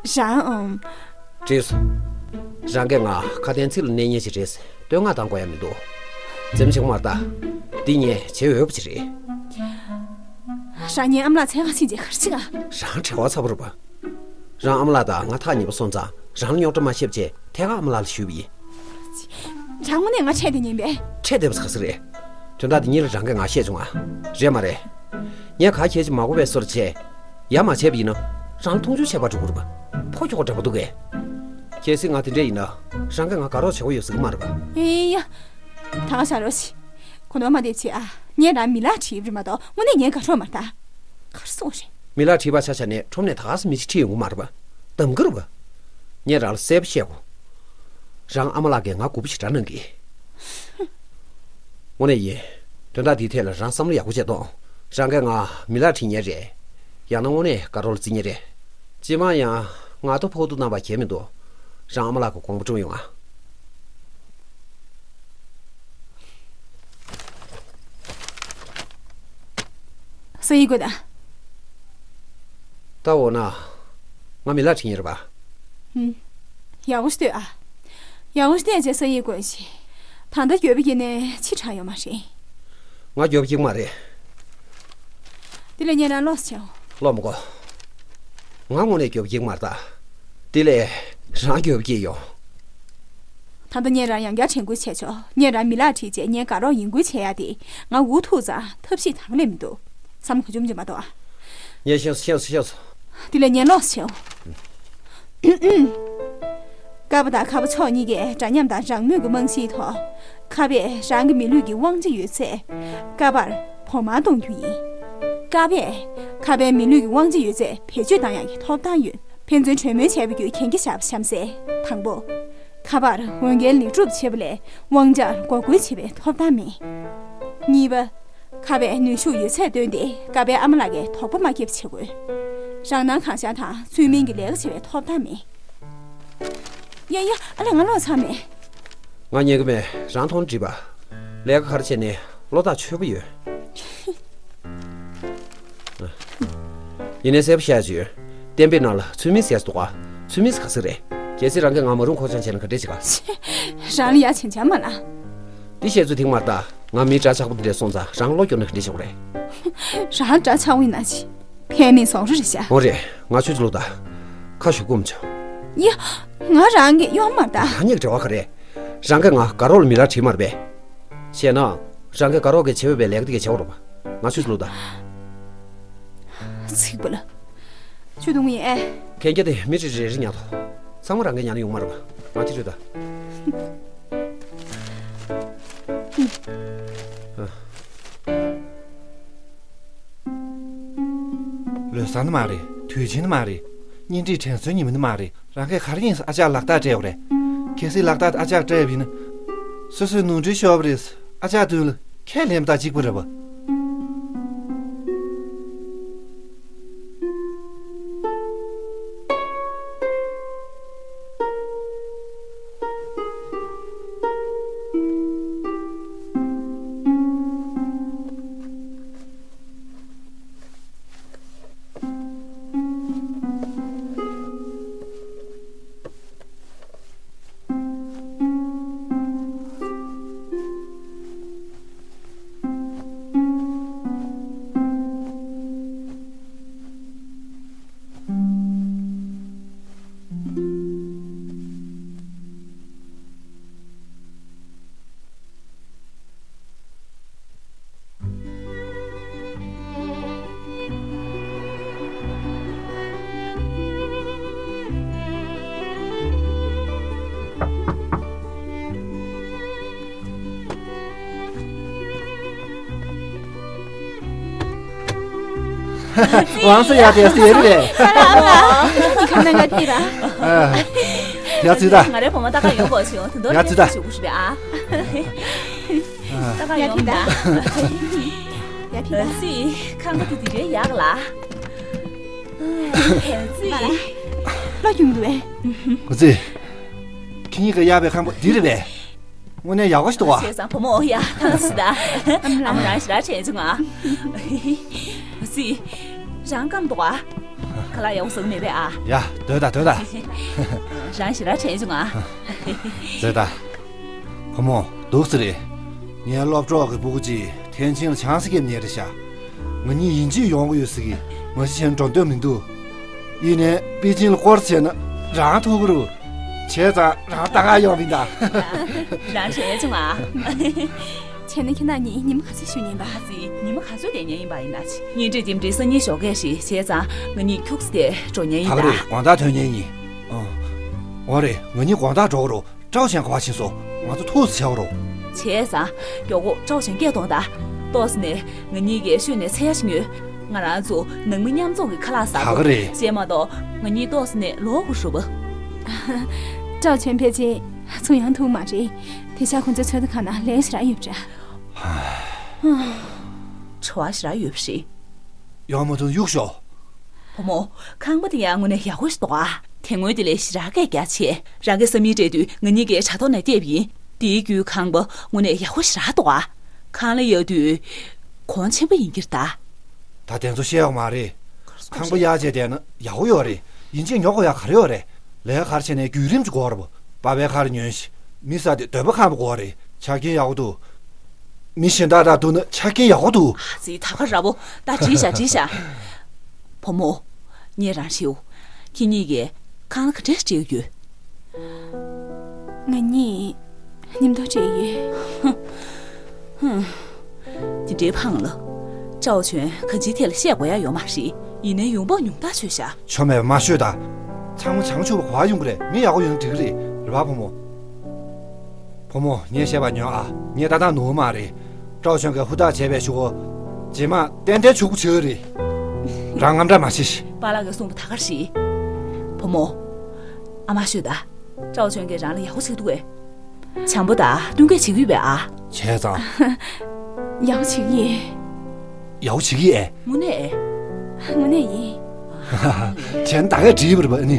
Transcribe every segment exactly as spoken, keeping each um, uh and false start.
རང་ཨམ། བྲིས་སོ། རང་གིས་ང་ཁ་དན་ཚིག་ལ་གནས་ཉེན་ཞིག་རེད། བསྟོད་བསྔགས་བཏང་དགོས་ཡ་མི་འདུག་ཙེམ་ཆེ་མ་རེད་ད། འདི་ངས་བྱེད་འོས་པ་ཅིག་རེད། རང་ཉིད་ཨམ་ལགས་འཚོལ་ག་ཕྱིན་རྗེས་ག་རེ་བྱེད་ག་རང་བྲེལ་བ་ཚ་པོ་རེད་པ། རང་ཨ་མ་ལགས་དང་ང་ཐག་ཉེ་པོ་སོང་ཙང་རང་ལ་རྙོག་དྲ་མ་བཤད་བྱས་ཐད་ཀར་ཨ་མ་ལགས་ལ་ཞུས་པ་ཡིན། རང་དངོས་གནས་ང་འཕྲད་བསྡད་ཉན་པས། འཕྲད་བསྡད་པ་ཟེར་ག་ཟེ་རེད། དོན་དག་འདི་གཉིས་ལ་རང་གིས་ང་བཤད་བྱུང་ང་། རེད་མ་རེད། ངས་ག་གལ་ཅིག་མ་གོ་བའི་བཟོ་འདྲ་བྱས། ཡ་མ་བྱས་པ་ཡིན་ན། རང་ལ་མཐོང་ཆུང་བྱས་པ་འགྲོ་གི་རེད་པ། ཕོ་ཁྱོ་ག་འདྲ་པོ་འདུག་གས། གལ་སྲིད་ང་དེ་འདྲས་ཡིན་ན། རང་གིས་ང་དགའ་རོགས་བྱེད་དགོས་ཡོད་ཟེར་གི་མ་རེད་པ། ཨེ་ཡ། ད་ག་བཞག་རོགས་བྱེད། གོ་ནོར་མ་འདེབས་བྱེད་ཨ། ངས་རང་མི་ལག་བྲིས་པ་རེད་མ་གཏོགས་དངོས་གནས་ངའི་དགའ་རོགས་མ་རེད་ད། ག་རེ་གསུངས་པ་རེད། མི་ལག་བྲིས་པ་ཆ་བཞག་ནས་ཁྲོམ་ནས་ད་ག་སེ་མི་གཅིག་ཁྲིད་ཡོང་གི་མ་རེད་པ། གདམ་ག་རེད་པ། ངས་རང་ལ་གསལ་པོ་བཤད་གོ། རང་ཨ་མ་ལགས་ཀྱིས་ང་མགུ་པོ་ཞེ་དྲག་གནང་གི། དངོས་གནས་ཡིན། དོན་དག་འདིའི་ཐད་ལ་རང་བསམ་བློ་ཡག་པོ་བྱས་ཐོངས། རང་གིས་ང་མི་ལག་བྲིས་ཉན་རེད། ཡང་ན་དངོས་གནས་དགའ་རོགས་ལ་བརྩི་ཉན་རེད། སྤྱིར་བཏང་ཡང་ང་ཚོ་ཕོག་ཐུག་གནང་བ་གལ་མི་འདུག་རང་ཨ་མ་ལགས་ཀྱི་དགོངས་པ་སྒྲུབ་ཡོང་ང་། ས་ཡིག་དགོས་ད། ད་འོ་ན། ང་མི་ལག་བྲིས་ཉན་རེད་པ། ཧུམ། ཡག་པོ་ཞིག་ལྟོས་ཨ། ཡག་པོ་ཞིག་བལྟས་བྱས་ས་ཡིག་དགོས་ཤིག་ད་ལྟ་འགྱོད་པ་སྐྱེས་ནས་ཕྱིས་དྲགས་ཡོད་མ་རེད། ང་འགྱོད་པ་སྐྱེ་གི་མ་རེད། དེ་ལས་ངས་རང་ལོགས་སུ་བྱའོ། ལོག་མི་དགོས། ང་དངོས་གནས་འགྱོད་པ་སྐྱེ་གི་མ་རེད་ད། དེ་ལས་རང་འགྱོད་པ་སྐྱེས་ཡོང་། ད་ལྟ་ངས་རང་ཡང་བསྐྱར་དྲན་སྐུལ་བྱས་ཆོག་ངས་རང་མི་ལག་བྲིས་རྗེས་ངའི་དགའ་རོགས་ཡིན་ཁུལ་བྱེད་ཡ་དེ་ང་འུ་ཐུག་ཙང་ཐབས་ཤེས་དང་ལེན་མི་འདུག་བསམ་བློ་ག་ཅུང་ཅུང་མ་གཏོང་ཨ། ངས་ཤེས་སོང་ཤེས་སོང་ཤེས་སོང་། དེ་ལས་ངས་ལོགས་སུ་བྱའོ། ཀ་པ་དང་ཁ་པ་ཕྱོགས་གཉིས་ཀས་འདྲ་མཉམ་དང་རང་མོས་ཀྱི་རྨང་གཞིའི་ཐོག་ཁ་པས་རང་གི་མི་ལུས་ཀྱི་དབང་ཆ་ཡོད་ཚད་ཀ་པར་བོགས་མར་གཏོང་རྒྱུ་ཡིན། ཀ་པས་ཁ་པའི་མི་ལུས་ཀྱི་དབང་ཆ་ཡོད་ཚད་བེད་སྤྱོད་གཏང་ཡག་གི་ཐོབ་ཐང་ཡོད། ཕན་ཚུན་གྲོས་མོལ་བྱས་པའི་བརྒྱུད་གན་རྒྱ་བཞག་པ་གཤམ་གསལ། དང་པོ། ཁ་པར་འོས་འགན་ལེགས་སྒྲུབ་བྱེད་པ་ལས་དབང་ཆར་འགོག་རྒོལ་བྱེད་པའི་ཐོབ་ཐང་མེད། གཉིས་པ། ཁ་པས་ནུས་ཤུགས་ཡོད་ཚད་བཏོན་ཏེ་ཀ་པའི་ཨ་མ་ལགས་ཀྱི་དོགས་པ་མ་སྐྱེ་བ་བྱེད་དགོས། རང་སྣང་གང་ཤར་དང་ཚུལ་མིན་གྱི་ལས་ཀ་བྱེད་པའི་ཐོབ་ཐང་མེད། ཡ་ཡ། ཨ་ལས་ང་ལོག་ཚར་མེད། ང་ཉན་གི་མེད། རང་མཐོང་འགྲིག་པ། ལས་ཀ་ག་རེ་བྱས་ནས་བློ་ཐག་ཆོད་པོ་ཡོད། ཡིན་ནའི་གསལ་པོ་བཤད་ཅིག་ཡོད། གཏན་དཔེ་ནང་ལ་ཚུལ་མིན་ཟེར་ཡ་འདུག་ག་ཚུལ་མིན་ཟེར་ག་ཟེ་རེད། གལ་སྲིད་རང་གིས་ང་མ་རུང་ཁོག་བཅངས་བྱས་ན་ག་འདྲས་བྱེད་ག་རང་ལ་ཡ་བྱེད་འཇམ་མ་ལ། འདི་བཤད་ཚུལ་དེ་མ་རེད་ད། ང་མི་འདྲ་ཆགས་པོ་འདི་འདྲས་སོང་ཙང་རང་བློ་སྐྱོར་ན་ག་འདྲས་བྱེད་དགོས་རེད། རང་འདྲ་ཆགས་པོ་ཡིན་ན་ཅི། ཕན་མེད་ཟོག་རོ་རེད་ཤག་འོ་རེད། ང་ཆུ་ཚོད་ལོག་ད། ཁ་ཞུ་ཀུམ་ཆོ། ཡ། ང་རང་གི་གཡོག་མ་རེད་ད། ད་ངེད་ཀྱི་འབྲེལ་བ་ག་རེད། རང་གིས་ང་དགའ་རོགས་ལ་མི་ལག་བྲིས་མ་རེད་པས། བྱས་ན། རང་གིས་དགའ་རོགས་ཀྱིས་བྱེད་འོས་པའི་ལས་ཀ་དེ་གས་བྱེད་འོ་རོགས་པ། ང་ཆུ་ཚོད་ལོག་ད། ཚིག་པ་ལ། ཆུ་འཐུང་ཡིན་ཨེ། གན་རྒྱ་དེ་མི་རེ་རེ་རེ་ཉར་ཐོ། ཚང་མ་རང་གིས་ཉར་ན་ཡོང་མ་རེད་པ། ང་ཁྱི་རེད་ད། ལོ་གསར་ནི་མ་རེད། དུས་ཆེན་ནི་མ་རེད། གཉེན་སྒྲིག་དྲན་གསོའི་ཉིན་མོ་ནི་མ་རེད། རང་གིས་ག་རེ་ཡིན་ཟེར་ཨ་ཅག་ལག་རྟགས་སྤྲད་ཡོད་རེད། གལ་སྲིད་ལག་རྟགས་ཨ་ཅག་སྤྲད་ཡོད་ཡིན་ན། སོ་སོའི་ནོར་འཁྲུལ་ཤོར་བ་རེད་ཟེར་ཨ་ཅག་མདུན་ལ་ཁས་ལེན་པ་དང་གཅིག་པ་རེད་པ། ཝང་སི་ཡ་དེ་སི་ཡེ་རི་རེད། ཁ་ན་ང་ཏི་ར། ཡ་ཙི་ད། ང་རའི་བུ་མོ་ད་ག་ཡོང་གོ་བྱུང་དུ་འདོར་ཡ་ཙི་ད། ཞུ་གུ་ཞུ་རེད་ཨ། ད་ག་ཡོང་ད། ཡ་ཕི་ད། སི་ཁང་པ་དེ་དེ་རེད་ཡག་ལ། སི། ལོ་ཡོང་འདུག་བས། གོ་ཙི། ཁྱེད་གཉིས་ཀྱི་གཡར་བའི་ཁང་པ་འདི་རེད་པས། དངོས་གནས་ཡག་པོ་ཞིག་འདུག་བ། བྱས་ཙང་བུ་མོ་ཡ་ཐང་སི་ད། ཨ་མ་རང་ཞེ་དྲག་དྲན་བྱུང་ང་། སི། རང་སྐམ་འདུག་བ། ཁ་ལག་ཡག་པོ་བཟོ་གི་མེད་པས་ཨ། ཡ། སྡོད་ད་སྡོད་ད། རང་ཞེ་དྲག་དྲན་བྱུང་ཨ། སྡོད་ད། བུ་མོ། འདུག་སེ་རེད། ངའི་སློབ་གྲོགས་ཀྱི་སྤུ་གུ་གཅིག་ཐེན་ཅིན་ལ་ཆང་ས་བརྒྱབ་ཉལ་རེད་ཤག་ང་གཉིས་ཡིན་གཅིག་ཡོང་གི་ཡོད་ཟེར་གི། ང་ཞིག་བྱས་ན་འགྲོ་འདོད་མི་འདུག་ཡིན་ནའི་པེ་ཅིན་ལ་སྐོར་བྱས་ན་རང་ཐུག་གི་རེད། བྱས་ཙང་རང་ད་ག་ཡོང་མིན་ད། རང་ཞེ་བྱུང་ཨ། བྱས་ན་ཁྱེད་རང་གཉིས་ཉི་མ་ག་ཚོད་བཞུགས་ཉན་པ། ཨ་ཙི། ཉི་མ་ག་ཚོད་བསྡད་ཉན་ཡིན་པ་ཡིན་ན་ཅི། གཉེན་སྒྲིག་རྟེན་འབྲེལ་སང་ཉིན་ཞོགས་ཀས་ཤིག་བྱས་ཙང་ང་གཉིས་ཁྱུག་ཙམ་དེ་འགྲོ་ཉན་ཡིན་ད། ད་ག་རེད། དགོང་དག་ཐོན་ཉན་ཡིན། ཨ། འོ་རེད། ང་གཉིས་དགོང་དག་འགྲོ་གི་རེད། ཀྲའོ་ཆན་ག་པར་ཕྱིན་སོང་། ང་ཚོ་ཐུག་ཙམ་བྱ་བ་རོ། བྱས་ཙང་མགྱོགས་པོ་ཀྲའོ་ཆན་སྐད་གཏོང་ད། ཏོག་ཙམ་ནས་ང་གཉིས་ཀྱིས་ཤོད་ནས་འཚོལ་ཡ་ཞིག་ཉོས། ང་རང་ཚོ་ནང་མི་མཉམ་འཛོམས་ཀྱི་ཁ་ལག་ཟ་དགོས། ད་ག་རེད། བྱས་མ་གཏོགས་ང་གཉིས་ཏོག་ཙམ་ནས་ལོག་དགོས་རེད་པ། ཀྲའོ་ཆན་ཕལ་ཆེར་ཚུར་ཡོང་ཐུབ་མ་རེད། དེང་སང་ཁོང་ཚོའི་ཚོད་ལྟ་ཁང་ནང་ལས་ཞེ་དྲག་ཡོད་པ་འདྲ། བྲེལ་བ་ཞེ་དྲག་ཡོད་པ་རེད། ཡོང་མ་ཐུབ་གཡུག་ཞོག་བུ་མོ། ཁང་པ་དེ་ཡང་དངོས་གནས་ཡག་པོ་ཞིག་འདུག་ཨ། དེ་སྔོན་དེ་ལས་ཞེ་དྲག་སྐད་རྒྱག་ཆེ། རང་གི་བསམ་ཡུལ་སྤྲད་དུས་ང་གཉིས་ཀྱིས་དྲ་ཐོག་ནས་བལྟས་པ་ཡིན། དེའི་བརྒྱུད་ཁང་པ་དངོས་གནས་ཡག་པོ་ཞེ་དྲག་འདུག་ཨ། ཁང་གླ་གཡར་དུས་གོང་ཆེན་པོ་ཡིན་གྱི་རེད་ད། ད་དེ་ཚོ་བཤད་ཡག་མ་རེད། ཁང་པ་གཡར་བྱས་བསྡད་ན་ཡག་པོ་ཡོད་རེད། ཡིན་གཅིག་ཉོ་དགོས་ཡག་ག་རེ་ཡོད་རེད། ལས་ཀ་ག་རེ་བྱས་ནའི་བརྒྱུད་རིམ་ཅིག་དགོས་རེད་པ། པ་ཕའི་ཁ་རེ་ཉོས་ཤིག་མི་ཟེར་དེ་འདོད་པ་ཁེངས་པ་དགོས་རེད། ཆ་རྐྱེན་ཡག་པོ་འདུག་མི་གཞན་དག་དང་བསྡུར་ན་ཆ་རྐྱེན་ཡག་པོ་འདུག་ཨ་ཙི། ད་ག་རེད་པ། ད་འགྲིག་ཤག་འགྲིག་ཤག་བུ་མོ། ངས་རང་ཞུ། ཁྱེད་གཉིས་ཀྱིས་ཁང་གླ་ག་འདྲས་སྤྲད་ཡོད། ང་གཉིས་མཉམ་དུ་སྤྲད་ཡོད། ཧུམ། དེ་འདྲའི་ཕངས་ལ། ཀྲའོ་ཆོན་གང་ཅིའི་ཐད་ལ་བཤད་དགོས་ཡག་ཡོད་མ་རེད། ཡིན་ནའི་ཡོང་འབབ་ཉུང་མཐའ་ཆོད་ཤག་ཆོ་མེད་པ་མ་ཤོད་ད། ཚང་མ་བྱང་ཆུབ་པ་ག་པར་ཡོང་གི་རེད། མི་ཡག་པོ་ཡོང་ན་འགྲིག་གི་རེད། རེད་པ་བུ་མོ། བུ་མོ། ངས་བཤད་པ་ཉོན་ཨ། ངས་ཏག་ཏག་ནོར་མ་རེད། ཀྲའོ་ཆོན་གྱིས་ཧུར་ཐག་བྱས་པའི་གཞུག་གུ། རྗེས་མ་ཏན་ཏན་ཕྱུག་པོ་བྱེད་ཀྱི་རེད། རང་དངངས་སྐྲག་མ་བྱེད་ཤིག་པཱ་ལགས་ཀྱིས་གསུངས་པ་ད་ག་རེད། བུ་མོ། ཨ་མ་ཤོད་ད། ཀྲའོ་ཆོན་གྱིས་རང་ལ་ཡག་པོ་བྱེད་ཀྱི་འདུག་གས། བྱམས་པོ་དང་བསྟུན་མཁས་བྱེད་ཀྱི་ཡོད་པས་ཨ། བྱས་ཙང་། ཡག་པོ་བྱེད་ཀྱི་ཡིན། ཡག་པོ་བྱེད་ཀྱི་ཡིན་ཨེ། དངོས་གནས། དངོས་གནས་ཡིན། བྱས་ན་ད་གས་འགྲིག་པ་རེད་པ་ཨ་ནི།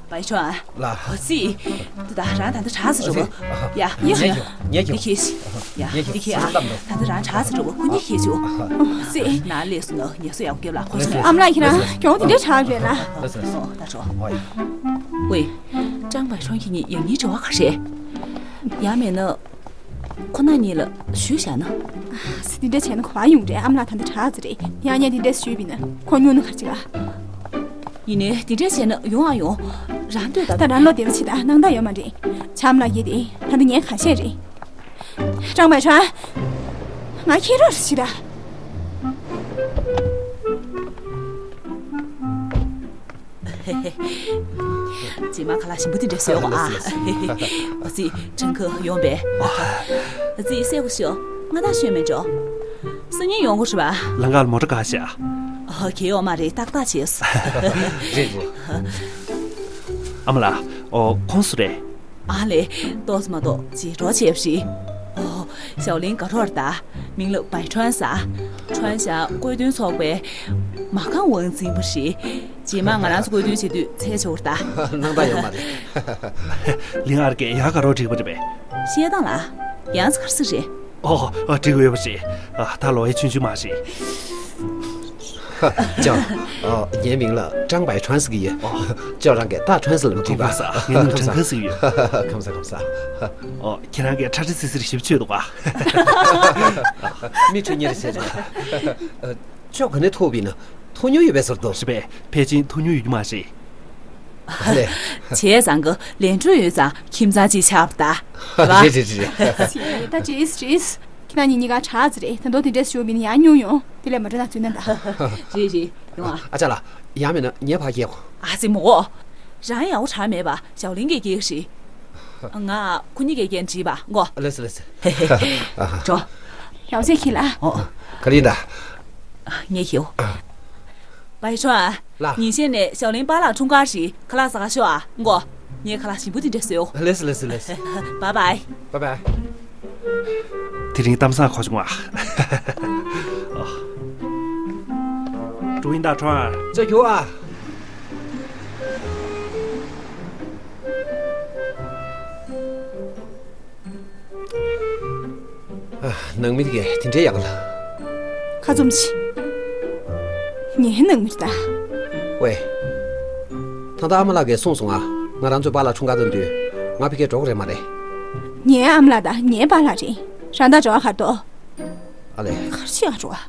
བའི་ཁྲོན། ལགས། འོ་ཙི། འདི་ད་རང་ད་ལྟ་དྲག་ཙམ་འགྲོ་གོ། ཡ། ངས་ཁྱེར། ངས་ཁྱེར། འདི་ཁྱེར་ཤིག་ཡ། འདི་ཁྱེར་ཨ། ད་ལྟ་རང་དྲག་ཙམ་འགྲོ་གོ། ཁོ་གཉིས་ཁྱེར་ཆོག་འོ་ཙི། ནང་སླེབས་སོང་ན་ངལ་གསོ་ཡག་པོ་རྒྱབ་ལ། ཁོ་ཚོ་ཨ་མ་ལགས། ཁྱེད་རང་གྱོང་དེ་འདྲ་དྲག་རེད་ལ། ལགས་སོ། ལགས་སོ། ཨོ་ད་འགྲོ། ཝེ། ཀྲང་བའི་ཁྲོན་ཁྱེད་གཉིས་ཡང་སྙིང་འདྲེ་བ་ག་རེད། ཡང་མིན་ན། ཁོ་རང་གཉིས་ལ་ཞུས་བཞག་ན། ཨ་ཙི། དེ་འདྲ་བྱས་ན་ག་པར་ཡོང་རེད། ཨ་མ་ལགས་ད་ལྟ་དྲག་ཙམ་རེད། ཡང་ངས་དེ་འདྲ་ཞུས་པ་ཡིན་ན་ཁོ་སྨྱོ་ན་ག་རེ་བྱེད་ག་ཡིན་ནའི་དེ་འདྲ་བྱས་ན་ཡོང་ཨ་ཡོང་། རང་འདོད་ད། ད་རང་བློ་བདེ་པོ་བྱེད་ད། སྣང་དག་ཡོད་མ་རེད། བྱམས་ལགས་ཀྱིས་དེ་ད་ལྟ་ངས་ག་བཤད་རེད། ཀྲང་བའི་ཁྲོན། ང་ཁྱེད་རོགས་བྱེད་ད། རྗེས་མ་ཁ་ལག་ཞིམ་པོ་དེ་འདྲ་བཟོས་ཡོང་ཨ། ལགས་སོ། ཨ་ཙི། ཁྲང་ཁོ་ཡོང་པས། ཨ་ཙི། སེ་གོ་ཤོ། ང་ད་ཤོད་མེད་འགྲོ། སང་ཉིན་ཡོང་དགོས་རེད་པ། ལམ་ཁ་ལ་མོ་ཊ་བཀག་ཤག་ཨ། གལ་ཡོད་མ་རེད། ཏག་ཏག་བྱས་སོང་། རེད་རེད། ཨ་མ་ལགས། ཨོ། ཁོང་སུ་རེད། ཨ་ལས། ཏོག་ཙམ་མ་གཏོགས་རྗེས་འགྲོ་བྱས་པ་རེད། ཨོ། ཞའོ་ལིན་དགའ་རོགས་རེད་ད། མིང་ལ་བའི་ཁྲོན་ཟེར། ཁྲོན་ཞང་བཀོད་དོན་ཚོགས་པའི་མ་རྐང་དབང་འཛིན་པ་རེད། རྗེས་མ་ང་རང་ཚོ་བཀོད་དོན་བྱེད་དུས་འཚོལ་ཆོག་རེད་ད། སྣང་དག་ཡོད་མ་རེད། ལིང་ཨར་གྱིས་ཡ་དགའ་རོགས་བསྒྲིགས་པ་རེད་པས། བཤད་སྟངས་ལ། ཡང་ཚ་གར་སི་རེད། ཨོ། ཨོ། འགྲིག་ཡོད་པ་རེད། ཨ། ད་ལོ་ཡ་ཆུང་ཆུང་མ་རེད། ཅང་། ཨོ། ངའི་མིང་ལ་ཀྲང་བའི་ཁྲོན་ཟེར་གྱི་ཡོད། ཨོ། ཅོག་རང་གིས་ཏཱ་ཁྲོན་ཟེར་ལབ་ན་འགྲིག་པ། ཁམས་བཟང་། ངའི་མིང་ཁྲང་ཁང་ཟེར་གྱི་ཡོད། ཁམས་བཟང་ཁམས་བཟང་། ཨོ། ཁྱེད་རང་གིས་ཁྲ་ཁྲི་སིར་སིར་ཞིབ་ཆོས་འདུག་ག་མི་ཁྲོད་གཉེར་བྱས་ན། ཅོག་ག་ནས་ཐོབ་ཡིན་ན། ཐོ་ཉོ་ཡོད་པའི་ཟུར་དུ། རེད་པས། ཕལ་ཆེར་ཐོ་ཉོ་ཡོད་རྒྱུ་མ་རེད། ཨ་ལས། བྱས་ཙང་གི་ལས་འཕྲོ་ཡོད་ཙང་ཁྱིམ་ཚང་གཅིག་ཆགས་པ་ད། རེད་རེད་རེད། ད་ཇིས་ཇིས། ཁྱེད་རང་གཉིས་གཉིས་ཀ་དྲག་ཙམ་རེད། ད་དུང་དེ་འདྲས་ཞུ་བ་མིན་ན་ཡང་སྙུང་ཡོང་། དེ་ལས་མ་འགྲོ་ན་འཛུལ་ན་ད། རེད་རེད། ཡོང་ཨ། ཨ་ཅག་ལགས། ཡང་མིན་ན་ངའི་ཕར་སྐྱེལ་གོ། ཨ་ཙི་མོ། རང་ཡག་པོ་དྲག་མེད་པ་ཞའོ་ལིན་གྱིས་སྐྱེལ་གི་རེད། ང་ཁོ་གཉིས་ཀྱིས་སྐྱེལ་ན་འགྲིག་པ་མགོ། ལགས་སོ་ལགས་སོ། འགྲོ། ཡག་ཚད་ཁྱི་ལ། ཨོ། ག་རེ་ཡིན་ད། ངས་ཁྱེའུ། བའི་ཁྲོན། ལགས། ཉིན་ཤས་ནས་ཞའོ་ལིན་པཱ་ལགས་འཁྲུངས་སྐར་རེད། ཁ་ལག་ཟ་ག་ཤོག་ཨ། མགོ། ངས་ཁ་ལག་ཞིམ་པོ་དེ་འདྲ་བཟོས་ཡོད། ལགས་སོ་ལགས་སོ་ལགས་སོ། བའི་བའི། བའི་བའི། དེ་རིང་གཏམ་བཟང་གོ་བྱུང་བ། ཀྲུའུ་ཡིན་དང་ཁྲོན། ཅོ་ཁྱོ་ཨ། ཨ། ནང་མི་དེ་གས་དེ་འདྲའི་ཡག་ལ། ཁ་ ཁ་བཙུམ་ཤིག་ངའི་ནང་མི་ལྟ། ཝེ། ད་ལྟ་ཨ་མ་ལགས་ཀྱིས་གསུངས་སོང་ང་། ང་རང་ཚོའི་པཱ་ལགས་འཁྲུངས་སྐར་དང་བསྟུན་ང་ཕ་གིར་འགྲོ་གི་རེད་མ་རེད། ངའི་ཨ་མ་ལགས་དང་ངའི་པཱ་ལགས་རེད། རང་ད་འགྲོ་བ་གར་འདུག་ཨ་ལས། གར་ཕྱིན་ཨ་འགྲོ་བ།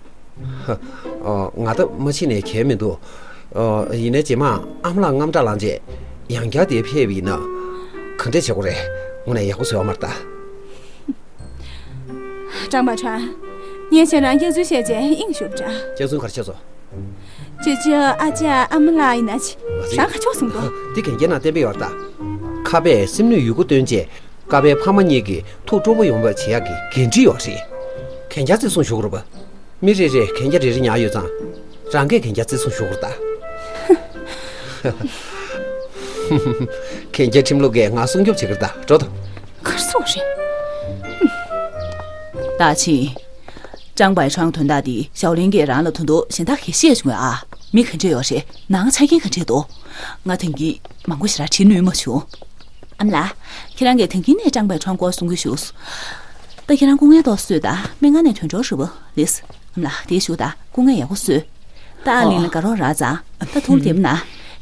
ཨ། ང་ད་མ་ཕྱིན་ནས་གལ་མི་འདུག་ཨ། ཡིན་ནའི་རྗེས་མ་ཨ་མ་ལགས་དངངས་སྐྲག་ལངས་རྗེས་ཡང་བསྐྱར་དེར་ཕེབས་པ་ཡིན་ན། ག་འདྲས་བྱེད་དགོས་རེད། དངོས་གནས་ཡག་པོ་བཟོས་ཡོད་མ་རེད་ད། ཀྲང་པ་ཁྲང་། ངས་ཁྱེད་རང་སྐྱག་རྫུན་བཤད་རྗེས་དབྱིངས་ཞུགས་འདྲ། སྐྱག་རྫུན་ག་རེ་བཤད་སོང་། ཅོ་ཅོ་ཨ་ཅག་ཨ་མ་ལགས་ཡིན་ན་ཆི། མ་རེད། རང་ག་ཆོག་གསུང་དོ། འདི་གན་རྒྱའི་ནང་བསྟན་པའི་ཡོད་རེད་ད། ཁ་པས་སེམས་ནུས་ཡོད་རྒུ་བཏོན་རྗེས་ཀ་པའི་ཕ་མ་གཉིས་ཀྱི་ཐུགས་སྤྲོ་པོ་ཡོང་བ་བྱེད་ཡག་གི་འགན་འཁྲི་ཡོད་རེད། གན་རྒྱ་བརྩི་སྲུང་ཞུ་དགོས་རེད་པ། མི་རེ་རེས་གན་རྒྱ་རེ་རེ་ཉར་ཡོད་ཙང་། རང་གིས་གན་རྒྱ་བརྩི་སྲུང་ཞུ་དགོས་རེད་ད། གན་རྒྱ་ཁྲིམས་ལུགས་ཀྱིས་ང་སྲུང་སྐྱོབ་བྱེད་ཀྱི་རེད་ད། འགྲོ་དང་། གར་སོང་རེད། ད་ཕྱིན། ཀྲང་པའེ་ཁྲང་དོན་དག་འདི་ཞའོ་ལིན་གྱིས་རང་ལ་དོན་དུ་གཞན་དག་གིས་བཤད་བྱུང་ཨ། མི་ག་འདྲས་ཡོད་རེད། ནང་ཆ་རྐྱེན་ག་འདྲས་འདུག་ང་ཐེངས་འདི་མང་པོ་ཞེ་དྲག་དྲིས་ནུས་མ་བྱུང་། ཨ་མ་ལགས། ཁྱེད་རང་གིས་ད་གིན་ནས་ཀྲང་པའེ་ཁྲང་སྐོར་གསུང་གི་བཞུགས། ད་ཁྱེད་རང་སྐུ་ངལ་ཏོག་གསོས་དང་སྨན་ཁང་ནས་ཐོན་འགྲོ་རེད་པ། ལགས་སོ། ཨ་མ་ལགས་དེ་བཞུགས་དང་སྐུ་ངལ་ཡག་པོ་གསོས། ད་ཨ་ལིང་ལ་དགའ་རོགས་རག་ཙང་ད་ཐུགས་བདེ་པོ་ན།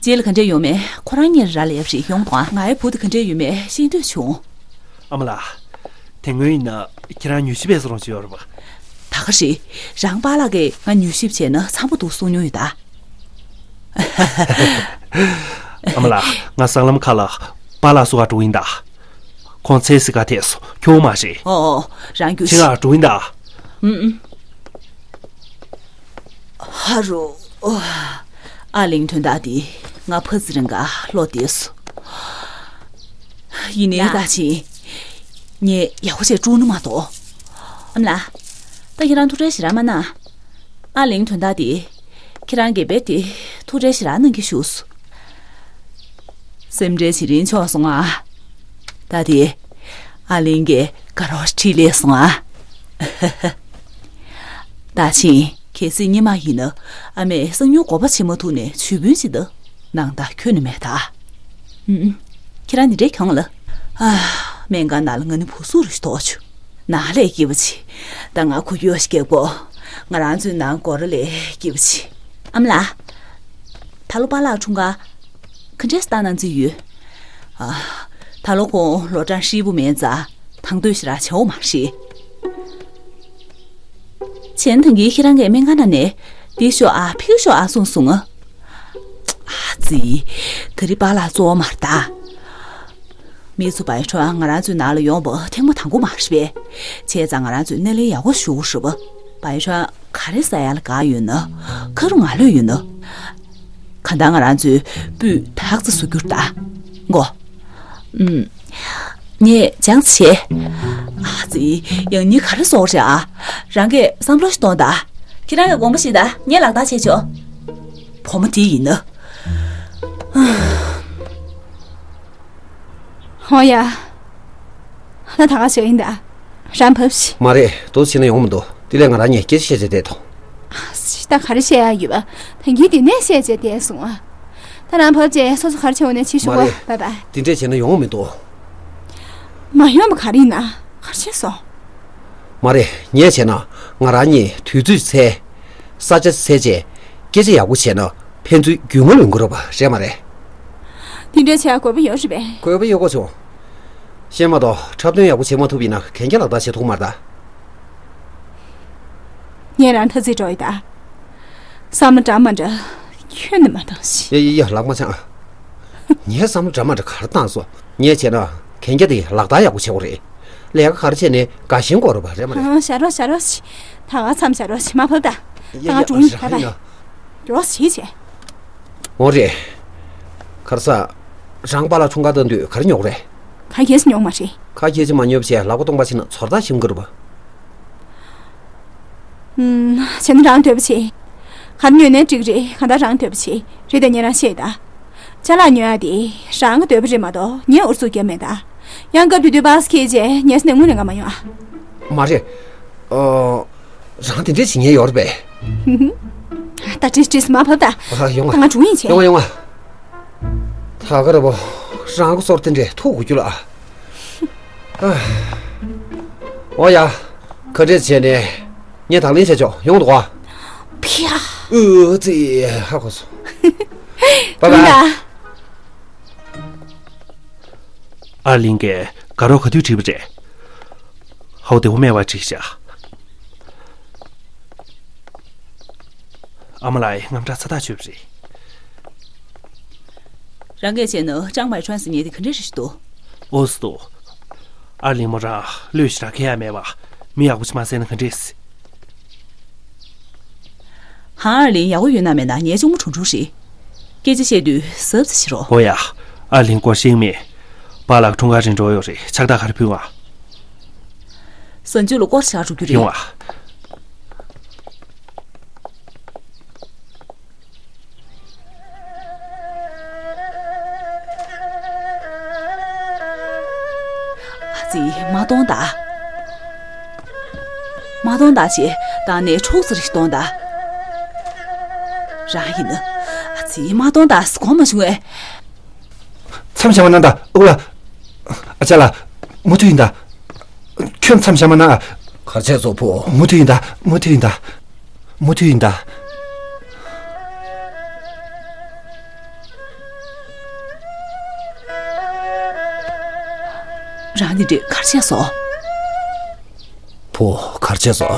རྗེས་ལ་ག་འདྲས་ཡོང་མེད་ཁོ་རང་གཉིས་ར་ལབ་རེ་ཡོང་དང་། ངའི་བུ་དེ་ག་འདྲས་ཡོད་མེད་ཤེས་འདོད་བྱུང་། ཨ་མ་ལགས། དེ་སྔོན་ཡིན་ན་ཁྱེད་རང་མྱུལ་ཞིབ་པས་སུ་རང་བྱས་ཡོད་རེད་པ། ད་ག་རེད། རང་པཱ་ལགས་ཀྱིས་ང་མྱུལ་ཞིབ་བྱས་ན་འཚམ་པོ་འདུག་གསུང་མྱོང་ཡོད་ད། ཨ་མ་ལགས། ང་སྲང་ལམ་ཁ་ལ་པཱ་ལགས་བསུ་ག་འགྲོ་ཡིན་ད། ཁོང་ཚེ་སྲིད་ག་ཐད་སོ་ཁྱོད་མ་རེད། ཨོ་ཨོ། རང་རྒྱུ་ཆེ་ང་འགྲོ་ཡིན་ད། ཨུམ་ཨུམ། ཧ་རོ། ཨ་ལིང་དོན་དག་འདི་ང་ཕ་ཚི་རིང་ག་བློ་བདེ་སོང་། ཡིན་ནའི་ད་ཕྱིན། ངས་ཡག་པོ་བྱས་དཀྲུག་ནི་མ་གཏོགས། ཨ་མ་ལགས། ད་ཁྱེད་རང་ཐུགས་ཁྲལ་ཞེ་དྲག་མ་གནང་། ཨ་ལིང་དོན་དག་འདི། ཁྱེད་རང་གིས་རྦད་དེ་ཐུགས་ཁྲལ་ཞེ་དྲག་གནང་གི་བཞུགས་སོང་། སེམས་ཁྲལ་བྱེད་རིན་ཆོག་སོང་ཨ། ད་དེ། ཨ་ལིང་གིས་དགའ་རོགས་ཁྲིད་ལས་སོང་ཨ། ད་ཕྱིན་གལ་སྲིད་སྔོན་མ་ཡིན་ན་ཨ་མས་གསང་མྱུལ་འགོག་པ་བྱེད་མ་ཐུབ་ནས་ཇུས་འབུལ་ཅིག་དང་། ནང་ད་ཁྱོན་ནས་མེད་ད། ཨུམ། ཁྱེད་རང་འདི་འདྲའི་གྱོང་ལ། ཨ། སྨན་ཁང་ནང་ལ་ང་ནི་བུ་གཟུགས་རུ་ཞིག་དོག་བྱུང་། ནང་ལས་སྐྱིད་པོ་ཆེ། ད་ང་ཁུ་ཡོ་ཞིག་སྐྱེ་གོ། ང་རང་ཚོའི་ནང་སྒོ་ར་ལས་སྐྱིད་པོ་ཆེ། ཨ་མ་ལགས། ད་ལོ་པཱ་ལགས་འཁྲུངས་སྐར། ག་འདྲས་བཏང་གནང་རྩིས་ཡོད། ཨ། ད་ལོ་ཁོང་ལོ་གྲངས་ཧྲིལ་པོ་མེད་ཙང་དང་དོད་ཞེ་དྲག་བྱའོ་མ་རེད། བྱས་ན་ད་གིན་ཁྱེད་རང་གིས་སྨན་ཁང་ནང་ནས་འདི་ཤོག་ཨ་ཕིའུ་ཤོག་ཨ་གསུངས་སོང་ཨ། ཨ་ཙི། ད་རེས་པཱ་ལགས་གཙོ་བོ་མ་རེད་ད། མི་ཚོ་པའི་ཁྲོན་ང་རང་ཚོའི་ནང་ལ་ཡོང་བ་ཐེངས་མ་དང་པོ་མ་རེད་པས། བྱས་ཙང་ང་རང་ཚོས་སྣེ་ལེན་ཡག་པོ་ཞུ་དགོས་རེད་པ། པའི་ཁྲོན་ག་རེ་ཟ་ཡག་ལ་དགའ་ཡོད་ན། ག་རུ་ང་ལྷོད་ཡོད་ན། གང་ལྟར་ང་རང་ཚོའི་སྤུས་དག་ཙམ་བཟོ་རྒྱུ་རེད་ད། མགོ། ཨུམ། ངས་སྦྱངས་བྱས། ཨ་ཙི། ཡང་སྙིང་ག་རེ་སོགས་རེད་ཨ། རང་གིས་བསམ་བློ་ཞིག་གཏོང་ད། ཁྱེད་རང་གིས་དགོངས་པ་བཞེས་ད་ངས་ལག་བསྟར་བྱས་ཆོག་བུ་མོ་དེ་ཡིན་ན། ཧོ་ཡ། ད་ད་ག་བྱེད་ཡིན་ད། རང་བབས་ཤིག་མ་རེད། དུ་ཕྱིན་ན་ཡོང་མི་འདུག་དེ་ལས་ང་རང་གཉིས་སྐད་ཆ་བཤད་བྱས་བསྡད་དོ། ཨ་ཙི། ད་ག་རེ་བཤད་ཡག་ཡོད་པ། ད་གིན་དེ་ནས་བཤད་བྱས་བསྡད་སོང་ཨ། ད་རང་བབས་བྱས་སོ་སོ་ག་རེ་བྱེད་འོ་ནས་བྱེད་ཤོག་མ་རེད། པའི་པའི། དེ་འདྲས་བྱས་ན་ཡོང་མི་འདུག་མ་ཡོང་བ་ག་རེ་ཡིན་ན། ག་རེ་བྱས་སོང་། མ་རེད། ངས་བྱས་ན་ང་རང་གཉིས་དུས་ཚོད་འཚོལ། ས་ཆ་འཚོལ་བྱས་སྐད་ཆ་ཡག་པོ་བྱས་ན་ཕན་ཚུན་རྒྱུས་མངའ་ཡོང་གི་རེད་པ། རེད་མ་རེད། དེ་འདྲ་བྱེད་ཡག་དགོས་པ་ཡོད་རེད་པས། དགོས་པ་ཡོད་དགོས་བྱུང་། ཤེས་མ་གཏོགས་འཁྲབ་སྟོན་ཡག་པོ་བྱེད་མ་ཐུབ་པ་ཡིན་ན་གན་རྒྱ་ལག་བསྟར་བྱེད་ཐུབ་མ་རེད་ད། ངས་རང་ཐ་ཚིག་འགྲོ་ཡི་ད། བསམ་བློ་འདྲ་མ་འདྲ་ཁྱོན་ནས་མ་བཏང་ཞིག་ཡ་ཡ་ཡ། ལག་མ་འཆང་། ངས་བསམ་བློ་འདྲ་མ་འདྲ་ག་རེ་བཏང་སོང་། ངས་བྱས་ན་གན་རྒྱ་དེ་ལག་བསྟར་ཡག་པོ་བྱེད་དགོས་རེད། ལས་ཀ་ག་རེ་བྱས་ནས་དགའ་ཞེན་དགོས་རེད་པ། རེད་མ་རེད། ཨང་། བཞག་རོགས་བཞག་རོགས་ཤིག་ད་ག་མཚམས་བཞག་རོགས་ཤིག་མ་ཕབ་ད། ད་ཡ་ང་ཡ། འགྲོ་ཡིན། བཞག་བྷའི་ཡིན་བྷའི། ན། འགྲོ་ཞིག་བྱས། འོ་རེད། ག་རེ་ཟ། རང་པཱ་ལགས་འཁྲུངས་སྐར་བཏང་དུས་ག་རེ་ཉོ་གི་རེད། ག་གེ་ཞིག་ཉོ་མ་རེད། ག་གེ་ཞིག་མ་ཉོས་བྱས་ལག་པ་སྟོང་པ་ཕྱིན་ན་ཚོར་ཐག་ཞིམ་གི་རེད་པ། ཨུམ། བྱས་ན་རང་འདོད་པ་བྱེད། ག་རེ་ཉོས་ནའི་འགྲིག་རེད། གང་ལྟར་རང་འདོད་པ་བྱེད། རེད་དེ་ངས་རང་བཤད་ད། ཅ་ལག་ཉོ་ཡག་དེ་རང་གི་འདོད་པ་རེད་མ་གཏོགས་ངས་ཨུ་ཚུགས་རྒྱབ་མེད་ད། ཡང་སྐབས་དེ་དུས་པཱ་སི་ཁྱེད་ཀྱིས་ངས་སེམས་ནས་དངུལ་ལེན་ག་མ་ཡོང་ཨ། མ་རེད། ཨ། རང་དེ་འདྲས་བྱེད་ཉེན་ཡོད་རེད་པས། ད་བྲིས་བྲིས་མ་ཕབ་ད། ཨ། ཡོང་ང་། ད་ང་འགྲོ་ཡིན་བྱས། ཡོང་ང་ཡོང་ང་། ད་ག་རེད་པོ། རང་གི་སོར་དེ་འདྲས་ཐུག་དགོས་རྒྱུ་ལ་ཨ། ཨ། འོ་ཡ། ཁ་བྲལ་བྱས་ནས་ངས་དང་ལེན་བྱས་ཆོག་ཡོང་འདུག་ག་ཁྱ། ཨུ་ཙི། ཧ་གོ་སོང་། པ་པ། ཨ་ལིང་གིས་དགའ་རོགས་ག་དུས་བྲིས་པ་རེད། ཧའོ་དེ་བོ་སྨྲས་པ་བྲིས་བཞག་ཨ་མ་ལགས་ངམ་ཁྲག་ཚ་ཐག་ཆོད་པ་རེད། རང་གིས་བྱས་ན་ཅང་མའི་ཁྲོན་སི་ཉལ་དེ་ག་འདྲ་རེད་ཞུ་དོ། ཨོ་སི་དོ། ཨ་ལིང་མོ་རང་བློས་ཞེ་དྲག་འཁེལ་ཡ་མེད་པ། མི་ཡག་པོ་ཅིག་མ་བསད་ན་ག་འདྲས། ཧང་ཨ་ལིང་ཡག་པོ་ཡོད་ན་མེད་ན་ངའི་གཅུང་མོ་གྲུང་གྲུང་རེད། སྐད་ཆ་བཤད་དུས་གཟབ་ཙམ་བྱེད་རོགས། ཨོ་ཡ། ཨ་ལིང་སྐོར་ཤེས་མེད། པཱ་ལགས་འཁྲུངས་སྐར་རིང་འགྲོ་ཡོད་རེད། ཕྱག་རྟགས་ག་རེ་ཕུལ་ང་། གཟའ་མཇུག་ལ་སྐོར་ཞག་འགྲོ་རྒྱུ་རེད། ཡོང་ཨ། ཨ་ཙི། མ་གཏོང་ད། མ་གཏོང་ད་ཅེས་བཏང་ནས་འཁྲུག་ཙི་རེ་གཏོང་ད། རང་ཡིན་ན། ཨ་ཙི། མ་གཏོང་ད་ཟེར་གོ་མ་བྱུང་ངས། མཚམས་བཞག་པ་གནང་ད། ཨོ་ལ། ཨ་ཅག་ལགས། མུ་མཐུད་ཡིན་ད། ཁྱོད་མཚམས་བཞག་མ་གནང་ཨ། གར་བྱས་སོ་ཕོ། མུ་མཐུད་ཡིན་ད། མུ་མཐུད་ཡིན་ད། མུ་མཐུད་ཡིན་ད། རང་འདི་འདྲས་གར་བྱས་སོ། ཕོ། གར་བྱས་སོ།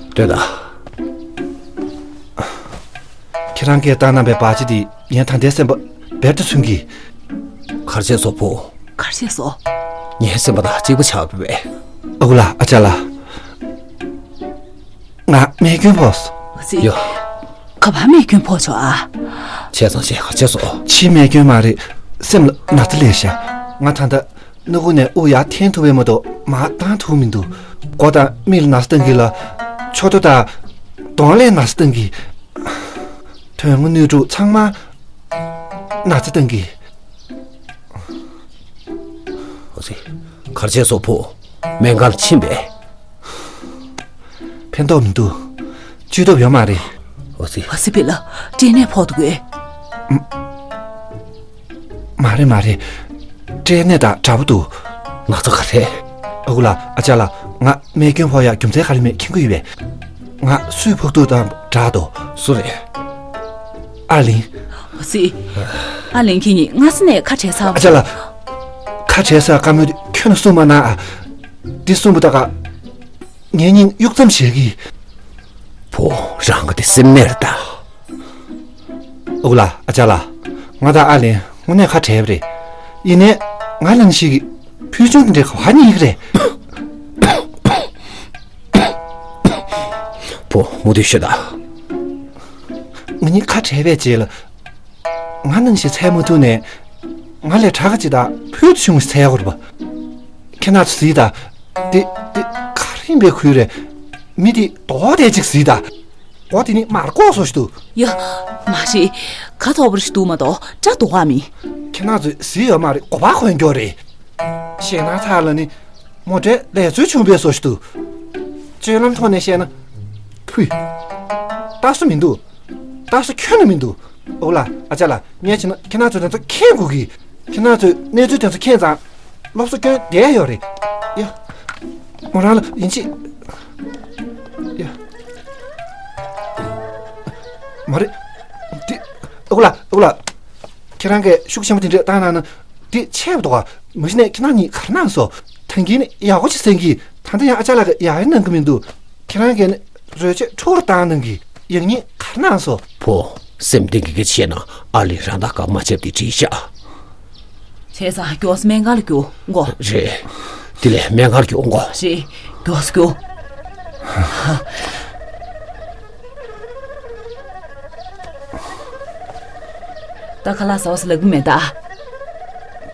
ལྟོས་དང་། ཁྱེད་རང་གིས་བཏང་གནང་བའི་བག་ཕྱེ་འདི་ངའི་ད་ལྟའི་སེམས་པ་རྦད་དེ་ཚིམ་གི། གར་བྱས་སོ་ཕོ། གར་བྱས་སོ། ངའི་སེམས་པ་དང་གཅིག་པ་ཆགས་པས། ཨ་ཁུ་ལགས། ཨ་ཅག་ལགས། ང་རྨས་སྐྱོན་ཕོག་སོང་། ཡོ། ག་པར་རྨས་སྐྱོན་ཕོག་བྱུང་ཨ། བྱས་ཙང་བྱས། གར་བྱས་སོ། ཕྱིའི་རྨས་སྐྱོན་མ་རེད། སེམས་ལ་ན་ཚ་སླེབས་ཤག་ང་ད་ལྟ་སྣ་ཁུག་ནས་དབུགས་ཡར་འཐེན་ཐུབ་པ་མ་གཏོགས་མར་བཏང་ཐུབ་མི་འདུག་མགོ་དང་མིག་ལ་ན་ཚ་བཏང་གི་ལ། ཕྱོགས་མཐུད་དང་གདོང་ལ་ན་ཚ་བཏང་གི། དོན་དངོས་གནས་ལུགས་ཚང་མ་ན་ཚ་བཏང་གི། འོ་ཙི། གར་བྱས་སོ་ཕོ། སྨན་ཁང་ལ་ཕྱིན་པས། ཕན་ཐོགས་མི་འདུག་བཅོས་ཐབས་ཡོད་མ་རེད། འོ་ཙི། འོ་ཙི། པི་ལ། སྐྲན་ནད་ཕོག་འདུག་གས། མ་རེད་མ་རེད། སྐྲན་ནད་དང་འདྲ་པོ་འདུག་ན་ཚ་ག་རེད། ཨ་ཁུ་ལགས། ཨ་ཅག་ལགས། ང་རྨས་སྐྱོན་ཕོག་ཡག་རྒྱུ་མཚན་ག་རེ་མེད་མཁྱེན་གྱི་ཡོད་པས། ང་སུས་ཕོག་ཐུག་དང་འདྲ་འདུག་སུ་རེད། ཨ་ལིང་། འོ་ཙི། ཨ་ལིང་ཁྱེད་གཉིས་སྔ་ས་ནས་ཁ་བྲལ་ཚར། ཨ་ཅག་ལགས། ཁ་བྲལ་ས་བཀའ་མོལ་འདི་ཁྱོན་ནས་གསུངས་མ་གནང་ཨ། འདི་གསུངས་པ་ད་ག་ངའི་སྙིང་གཡུག་ཙམ་བྱེད་ཀྱི། ཕོ། རང་གི་དེ་སེམས་ནད་རེད་ད། ཨ་ཁུ་ལགས། ཨ་ཅག་ལགས། ང་དང་ཨ་ལིང་དངོས་གནས་ཁ་བྲལ་བ་རེད། ཡིན་ནའི་ང་ནང་བཞིན་གྱི་ཕུལ་བྱུང་དེ་འདྲའི་ག་པར་རྙེད་ཀྱི་རེད། ཕོ། མུ་མཐུད་ཤོད་དང་། ང་གཉིས་ཁ་བྲལ་བའི་རྗེས་ལ། ང་ནང་བཞིན་འཚོལ་མ་ཐུབ་ནའི། ང་ལས་དྲག་ག་ཅིག་དང་ཕུལ་དུ་བྱུང་བ་ཞིག་འཚོལ་དགོས་རེད་པ། ཁྱེད་རང་ཚོ་གཟིགས་དང་། དེ་དེ་ག་རེ་ཡིན་པའི་ཁུལ་རེད། མི་དེ་མདོག་དེ་ཅིག་གཟིགས་དང་། འོ་དེ་ནི་མར་ལྐོག་བཟོ་ཞིག་འདུག་ཡ། མ་རེད། ག་དོག་པོ་ཞིག་འདུག་མ་གཏོགས་སྐྲ་དོག་ག་མིན། ཁྱེད་རང་ཚོས་གཟིགས་ཡོད་མ་རེད། གོ་བ་གོན་རྒྱུ་རེད། ཞེད་སྣང་ཚ་ལ་ནི། མོ་ཊའི་ལས་རྩོལ་བྱུང་བའི་བཟོ་ཞིག་འདུག་སྤྱོད་ལམ་ཐོག་ནས་བཤད་ན། ཕུས། ལྟ་ས་མི་འདུག་ལྟ་ས་ཁྱོན་ནས་མི་འདུག་ཨོ་ལ། ཨ་ཅག་ལགས། ངས་བྱས་ན་ཁྱེད་རང་ཚོས་དེ་ཚོ་མཁྱེན་དགོས་ཀྱི། ཁྱེད་རང་ཚོས་གནས་ཚུལ་དེ་ཚོ་མཁྱེན་ཙང་། སློབ་གསོ་སྐྱོན་བསྡད་ཡོད་རེད། ཡ། མོ་རང་ལ་ཡིན་གཅིག་ཡ། མ་རེད། འདི། ཨོ་ལ། ཨོ་ལ། ཁྱེད་རང་གིས་ཤུགས་ཆེན་པོ་དེ་འདྲས་བཏང་གནང་ན། འདི་ཆད་པ་འདུག་ག་མ་གཞི་ནས་ཁྱེད་རང་གཉིས་ག་རེ་གནང་སོང་། ད་གིན་ནི་ཡག་པོ་ཅིག་གསན་གྱིས། ད་ལྟ་ཡང་ཨ་ཅག་ལགས་ཀྱིས་ཡག་ཡང་གནང་གི་མི་འདུག་ཁྱེད་རང་གིས་ནི་རོལ་ཆས་འཁྲུག་པར་བཏང་གནང་གི། ཡང་སྙིང་ག་རེ་གནང་སོང་། ཕོ། སེམས་གཏིང་གི་སྐད་ཆ་བཤད་ན་ཨ་ལི་རང་དང་དགའ་པོ་མ་བྱས་པ་དེ་འགྲིག་ཤག་བྱས་ཙང་མགྱོགས་སེ་སྨན་ཁང་ལ་རྒྱུགས་དགོས། རེད། དེ་ལས་སྨན་ཁང་ལ་རྒྱུགས་དགོས། རེད། མགྱོགས་སེ་རྒྱུགས། ད་ཁ་ལག་ཟ་བ་ཟེར་ལབ་གི་མེད་ད།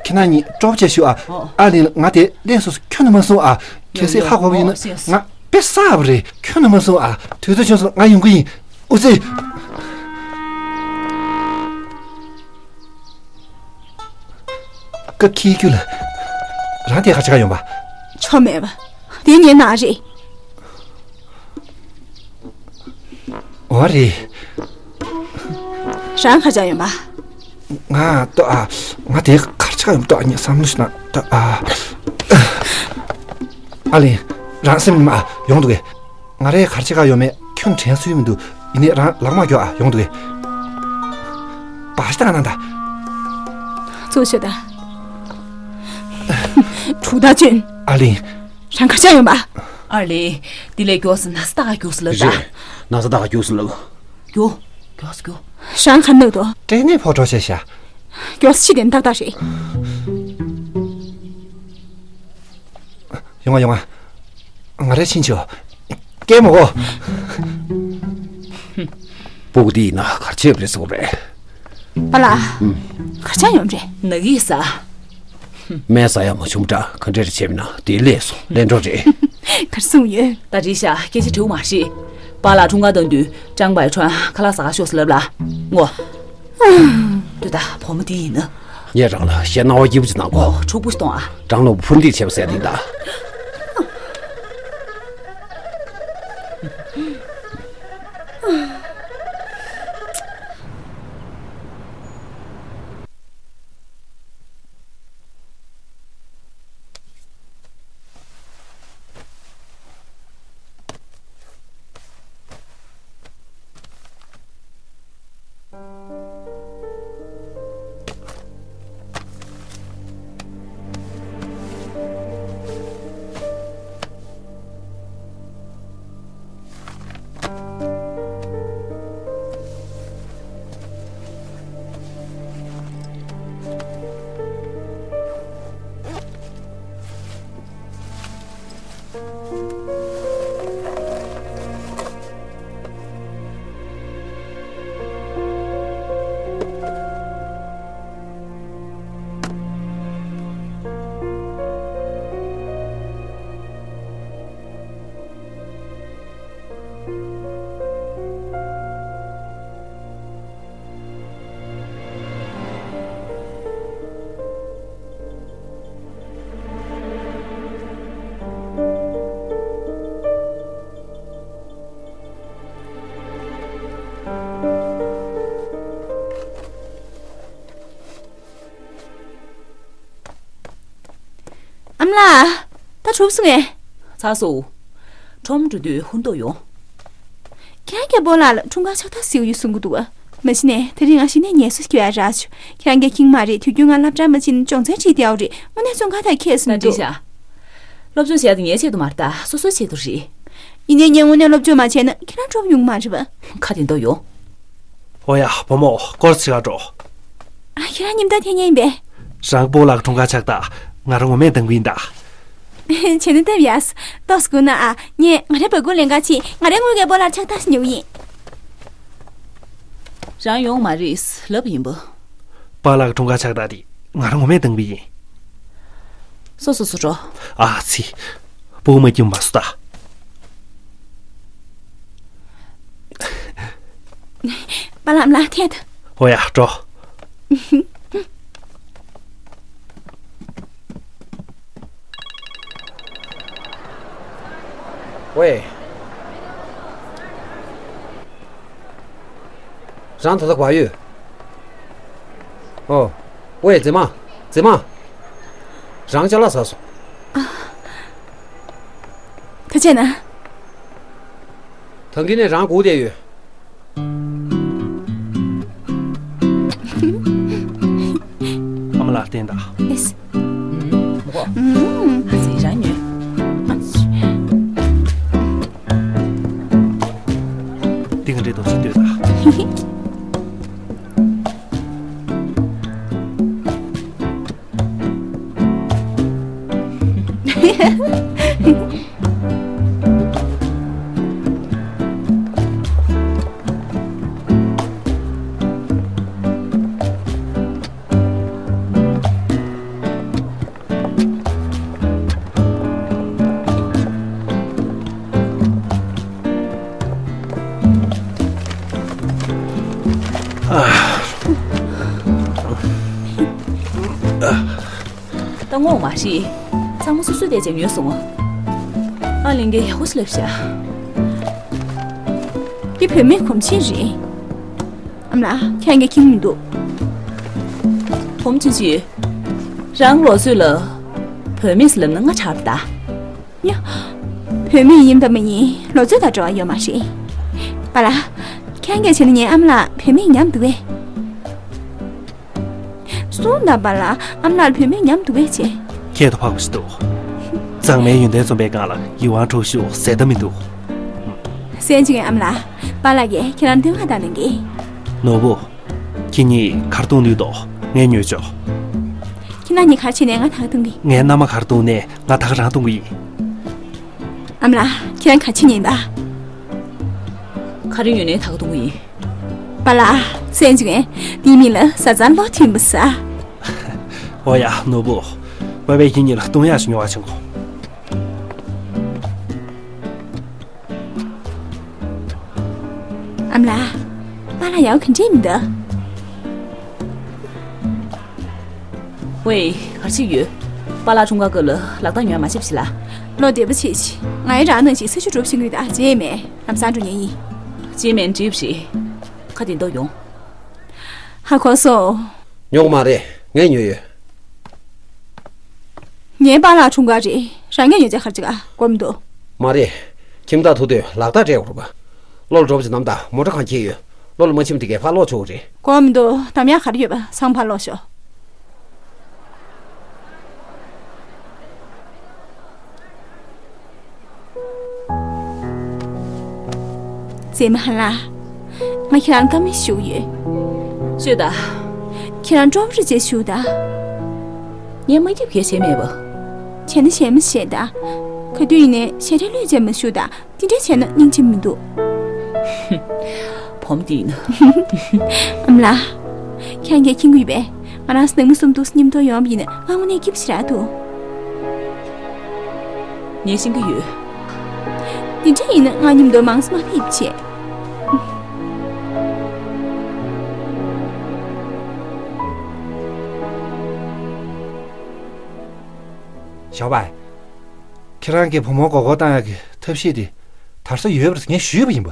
ཁྱེད་རང་གཉིས་སྤྲོ་པོ་བྱས་བཞུགས་ཨ། ཨོ། ཨ་ལི་ལ་ང་དེ་ལས་སོ་སོ་ཁྱོན་ནས་མ་གསུང་ཨ། གལ་སྲིད་ཧ་གོ་བ་ཡིན་ན། ཨོ། ཤེས། ང་དཔེ་བསགས་པ་རེད། ཁྱོན་ནས་མ་གསུང་ཨ། དུས་ཚོད་བྱུང་སོང་ང་ཡོང་གི་ཡིན། ཨུ་ཙི། སྐབས་ཁྱིའི་རྒྱུད་ལ། རང་དེ་ག་ཆ་ག་ཡོང་པ། ཆོ་མེད་པ། དེ་ངའི་ནང་རེད། འོ་རེད། རང་ག་ཆ་ཡོང་པ། ང་ལྟོས་ཨ། ང་དེ་ག་ཆ་ག་ཡོང་ལྟོས་ཨ། ངས་བསམ་བློ་ཞིག་གནང་ལྟོས་ཨ། ཨ་ལེ། རང་སེམས་ཉིད་མ་ཡོང་འདུག་གས། ང་རས་གར་བྱེད་ག་ཡོད་མེད་ཁྱོད་དྲན་སོ་ཡི་མི་འདུག་ཡིན་ནའི་རང་ལག་མ་རྒྱོབ་ཨ། ཡོང་འདུག་གས། བ་ཤི་ཏང་ན་ད། ཚུགས་ཤོད་ད། གྲུ་ད་ཅུན། ཨ་ལིན། རང་གར་བྱེད་ཡོད་མ། ཨ་ལིན། དེ་ལས་མགྱོགས་སེ་ན་ཚ་ད་ག་མགྱོགས་སེ་ལབ་ད། རེད། ན་ཚ་ད་ག་མགྱོགས་སེ་ལབ། མགྱོགས། མགྱོགས་སེ་མགྱོགས། རང་ག་འདུག་དོ། ཏྲེ་ནེ་ཕོ་གྲོ་ཤ་ཤ། མགྱོགས་སེ་ཕྱི་དེ་ཏག་ཏག་རེད། ཡོང་ང་ཡོང་ང་། ང་རས་ཕྱིན་ཆོག་སྐད་མ་གོ། སྤུ་གུ་འདི་ཡིན་ན་གར་བྱེད་རེད་ཟེར་བ་རེད། པཱ་ལགས། ཨུམ། གར་བྱེད་ཡོང་རེད། ནག་གིས་ཟ། སྨན་ཟ་ཡ་མ་བྱུང་འདྲ་ག་འདྲ་རེ་བྱས་མིན་ན་དེ་ལས་སོ་ལན་འགྲོ་རེད། གར་སོང་ཡོད། ད་རེད་ཤག་སྐད་ཆ་དྲིའུ་མ་རེད། པཱ་ལགས་འཁྲུངས་སྐར་བཏང་དུས་ཀྲང་པའི་ཁྲོན་ཁ་ལག་ཟ་ག་ཤོག་ཟེར་ལབ་ལ། ངོ་། ལྟོས་ད་བུ་མོ་འདི་ཡིན་ན། ངས་རང་ལ་ཞེ་སྣང་བ་སྐྱིད་པོ་ཅིག་གནང་གོ། ཨོ་འཁྲུག་པོ་ཞིག་གཏོང་ཨ། ཀྲང་ལོ་ཕུར་འདེགས་བྱས་པ་ཟེར་དེ་ད། ཨ་མ་ལགས། ད་གྲུབ་སོང་ངས། ཚར་སོང་། ཁྲོམ་འགྲོ་དུས་ཧུན་ཏོ་ཡོང་། ཁྱེད་རང་གི་སྤོ་ལགས་ལ་འཁྲུངས་སྐར་ཕྱག་རྟགས་ཟེར་ཡོད་གསུང་གི་འདུག་བ། མ་གཞི་ནས་དེ་རིང་ང་གཞི་ནས་ངལ་གསོ་ཞིག་ཡོད་ར་ཆུ། ཁྱེད་རང་གི་ཁྱིམ་མ་རེད། དུས་རྒྱུན་ང་སློབ་གྲྭ་མ་ཕྱིན་སྦྱོང་ཚན་ཁྲིད་བསྡད་ཡོད་རེད། དངོས་གནས་བཙོན་ཁང་དང་ཁྱད་སུ་མི་འདུག་ད་འགྲིག་བྱ། སློབ་སྦྱོང་བྱས་ཏེ་ངའི་ཆེད་དུ་མ་རེད་ད། སོ་སོའི་ཆེད་དུ་རེད། ཡིན་ནའི་ངས་དངོས་གནས་སློབ་སྦྱོང་མ་བྱས་ན་ཁྱེད་རང་སྤྲོ་པོ་ཡོང་གི་མ་རེད་པ། ཁ་དེ་འདོགས་ཡོང་། ཨོ་ཡ་བུ་མོ་སྐོར་ཆེ་ག་འགྲོ། ཨ་ཁྱེད་རང་ཉིན་ལྟར་འཐེན་མཁན་ཡིན་པས། རང་སྤོ་ལགས་འཁྲུངས་སྐར་ཕྱག་རྟགས་ང་རང་ངོ་མས་འདང་གི་ཡིན་ད། བྱས་ན་སྟབས་ཡག་ཏོག་ཙམ་སྒུག་ན་ཨ། ངས་ང་རའི་སྦ་ཁུག་ལེན་ག་ཕྱིན་ང་རའི་དངུལ་གྱི་སྤོ་ལགས་ཕྱག་རྟགས་ཤིག་ཉོ་གི་ཡིན། རང་ཡོང་མ་རེད་ལབ་ཡིན་པ། པཱ་ལགས་འཁྲུངས་སྐར་ཕྱག་རྟགས་དེ་ང་རང་ངོ་མས་འདང་གི་ཡིན། སོ་སོ་སོ་འགྲོ། ཨ་ཙི། སྤུ་གུ་མ་སྐྱིད་པོ་མ་བཟོ་ད། པཱ་ལགས་ལ་ཐད། ཨོ་ཡ་འགྲོ། ཝེ། རང་ད་ལྟ་ག་པར་ཡོད། ཨོ། ཝེ་མཛེས་མ། མཛེས་མ། རང་ཅ་ལག་ཟ་སོང་། ད་བྱས་ན། ད་གིན་ནས་རང་སྒུག་བསྡད་ཡོད། ཨ་མ་ལགས་བསྟན་དང་། ཨེས། ཨུམ། མོ་གོ། ཨུམ། ཨ་ཙི་རང་ཉོན། འདི་ག་འདྲའི་རྡོ་རྗེ་ལྟོས་དང་། ད་ངོ་མ་རེད། ཚང་མ་སོ་སོའི་བལྟས་བྱས་ཉོས་སོང་ངོ་། ཨ་ལིན་གྱིས་ཡག་པོ་ཞིག་ལབ་ཤག་འདི་བུད་མེད་གོམས་ཆེན་རེད། ཨ་མ་ལགས་ཁྱེད་རང་གིས་མཁྱེན་མི་འདུག་གོམས་ཆེན་ཅིག་རང་ལོ་ཚོད་ལ་བུད་མེད་ཟེར་ལབ་ན་ང་ཆགས་པ་ད། ཡ། བུད་མེད་ཡིན་དང་མ་ཡིན་ལོ་ཚོད་དང་འབྲེལ་བ་ཡོད་མ་རེད། པཱ་ལགས། ཁྱེད་རང་གིས་བྱས་ན་ངའི་ཨ་མ་ལགས་བུད་མེད་ཉམས་འདུག་གས། གསུངས་དང་པཱ་ལགས། ཨ་མ་ལགས་བུད་མེད་ཉམས་འདུག་གས་བྱས། ཁྱད་དུ་འཕགས་པ་ཞིག་འདུག། མཛངས་མའི་ཡོན་ཏན་འཛོམས་པའི་སྒང་ལ་ཡིད་དབང་འཕྲོག་ཤུགས་ཟད་མཐའ་མི་འདུག། སེམས་ཅན་གྱི་ཨ་མ་ལགས། པཱ་ལགས་ཀྱིས་ཁྱེད་རང་བསྟུན་བ་བཏང་གནང་གི། ནོར་བུ། ཁྱེད་གཉིས་གར་གཏོང་ནུས་དོ། ངས་ཉོས་ཆོག། ཁྱེད་རང་གཉིས་གར་བྱས་ནས་ང་ཐག་གཏོང་གི། ངའི་མནའ་མ་གར་གཏོང་ནས་ང་ཐག་རང་གཏོང་གི་ཡིན། ཨ་མ་ལགས། ཁྱེད་རང་ག་ཅི་ཉན་པ། ག་རེ་ཡོད་ནའི་ཐག་གཏོང་གི་ཡིན། པཱ་ལགས། སེམས་ཅན་དེའི་མིང་ལ་བཟའ་ཚང་བློ་མཐུན་པ་ཟེར། ཨོ་ཡ་ནོར་བུ། པ་ཕས་ཁྱེད་གཉིས་ལ་གཏོང་ཡག་ཞིག་ཉོ་བ་བྱེད་གོ། ཨ་མ་ལགས། པཱ་ལགས་ཡག་ག་འདྲས་མི་འདུག། ཝེ། ག་རེ་བྱེད་ཀྱི་ཡོད། པཱ་ལགས་འཁྲུངས་སྐར་སྐབས་ལ་ལག་རྟགས་ཉོ་ཡག་མ་བྱེད་པ་ཞིག་ལ། བློ་བདེ་པོ་བྱེད་ཅིག། ང་ཡི་རང་ནང་བཞིན་ས་ཆུ་གྲུབ་ཤིང་གི་ད་རྗེས་མེད་ལམ་སང་འགྲོ་མཁན་ཡིན། རྗེས་མེད་འགྲིག་པ་རེད། ཁ་དེ་འདོགས་ཡོང་། ཧ་གོ་སོང་། ཉོ་གི་མ་རེད། ངས་ཉོས་ཡོད། ངའི་པཱ་ལགས་འཁྲུངས་སྐར་རེད། རང་གིས་ཉོ་བྱས་ག་རེ་བྱེད་ག། དགོས་མི་འདུག། མ་རེད། ཁྱིམ་བདག་ཐུག་དུས་ལག་རྟགས་སྤྲད་དགོས་རེད་པ། གློ་ལ་འགྲོ་བ་ཅིག་ནམ་ད་མོ་ཊ་གང་འཁྱེར་ཡོད། གློ་ལ་མ་ཕྱིན་དེ་གས་ཕར་སློག་ཆོག་གི་རེད། དགོས་མི་འདུག། གདམ་ཡག་ག་རེ་ཡོད་པ་སང་ཕར་སློག་ཤོག། མཛེས་མ་ལགས། ང་ཁྱེད་རང་བཀའ་མོལ་ཞུ་གི་ཡོད། ཤོད་དང་། ཁྱེད་རང་སྤྲོ་པོ་རེ་བྱས་བཞུགས་དང་། ངས་མ་སྐྱིད་གས་བྱས་མེད་པ། བྱས་ན་ཞལ་མ་བཞེས་དང་། ག་དུས་ཡིན་ནའི་ཞལ་བྲེལ་ལྷོད་བྱས་མ་བཞུགས་དང་། དེ་འདྲ་བྱས་ན་སྙིང་རྗེ་མི་འདུག། བུ་མོ་འདི་ཡིན་ན། ཨ་མ་ལགས། ཁྱེད་རང་གིས་མཁྱེན་གྱི་ཡོད་པས། ང་རང་ཚོ་ནང་མི་གསུམ་འདུག་སེ་མཉམ་དུ་ཡོང་བ་ཡིན་ན་ང་དངོས་གནས་སྐྱིད་པོ་ཞེ་དྲག་འདུག། ངས་ཤེས་ཀྱི་ཡོད། དེ་འདྲ་ཡིན་ན་ང་མཉམ་དུ་མང་ཙམ་མ་ཕེབས་བྱས། ཞའོ་པའེ། ཁྱེད་རང་གིས་བུ་མོར་མགོ་སྐོར་བཏང་ཡག་གི་ཐབས་ཤེས་དེ་དར་ས་ཡོད་པ་རེད་ངས་ཞུས་པ་ཡིན་པ།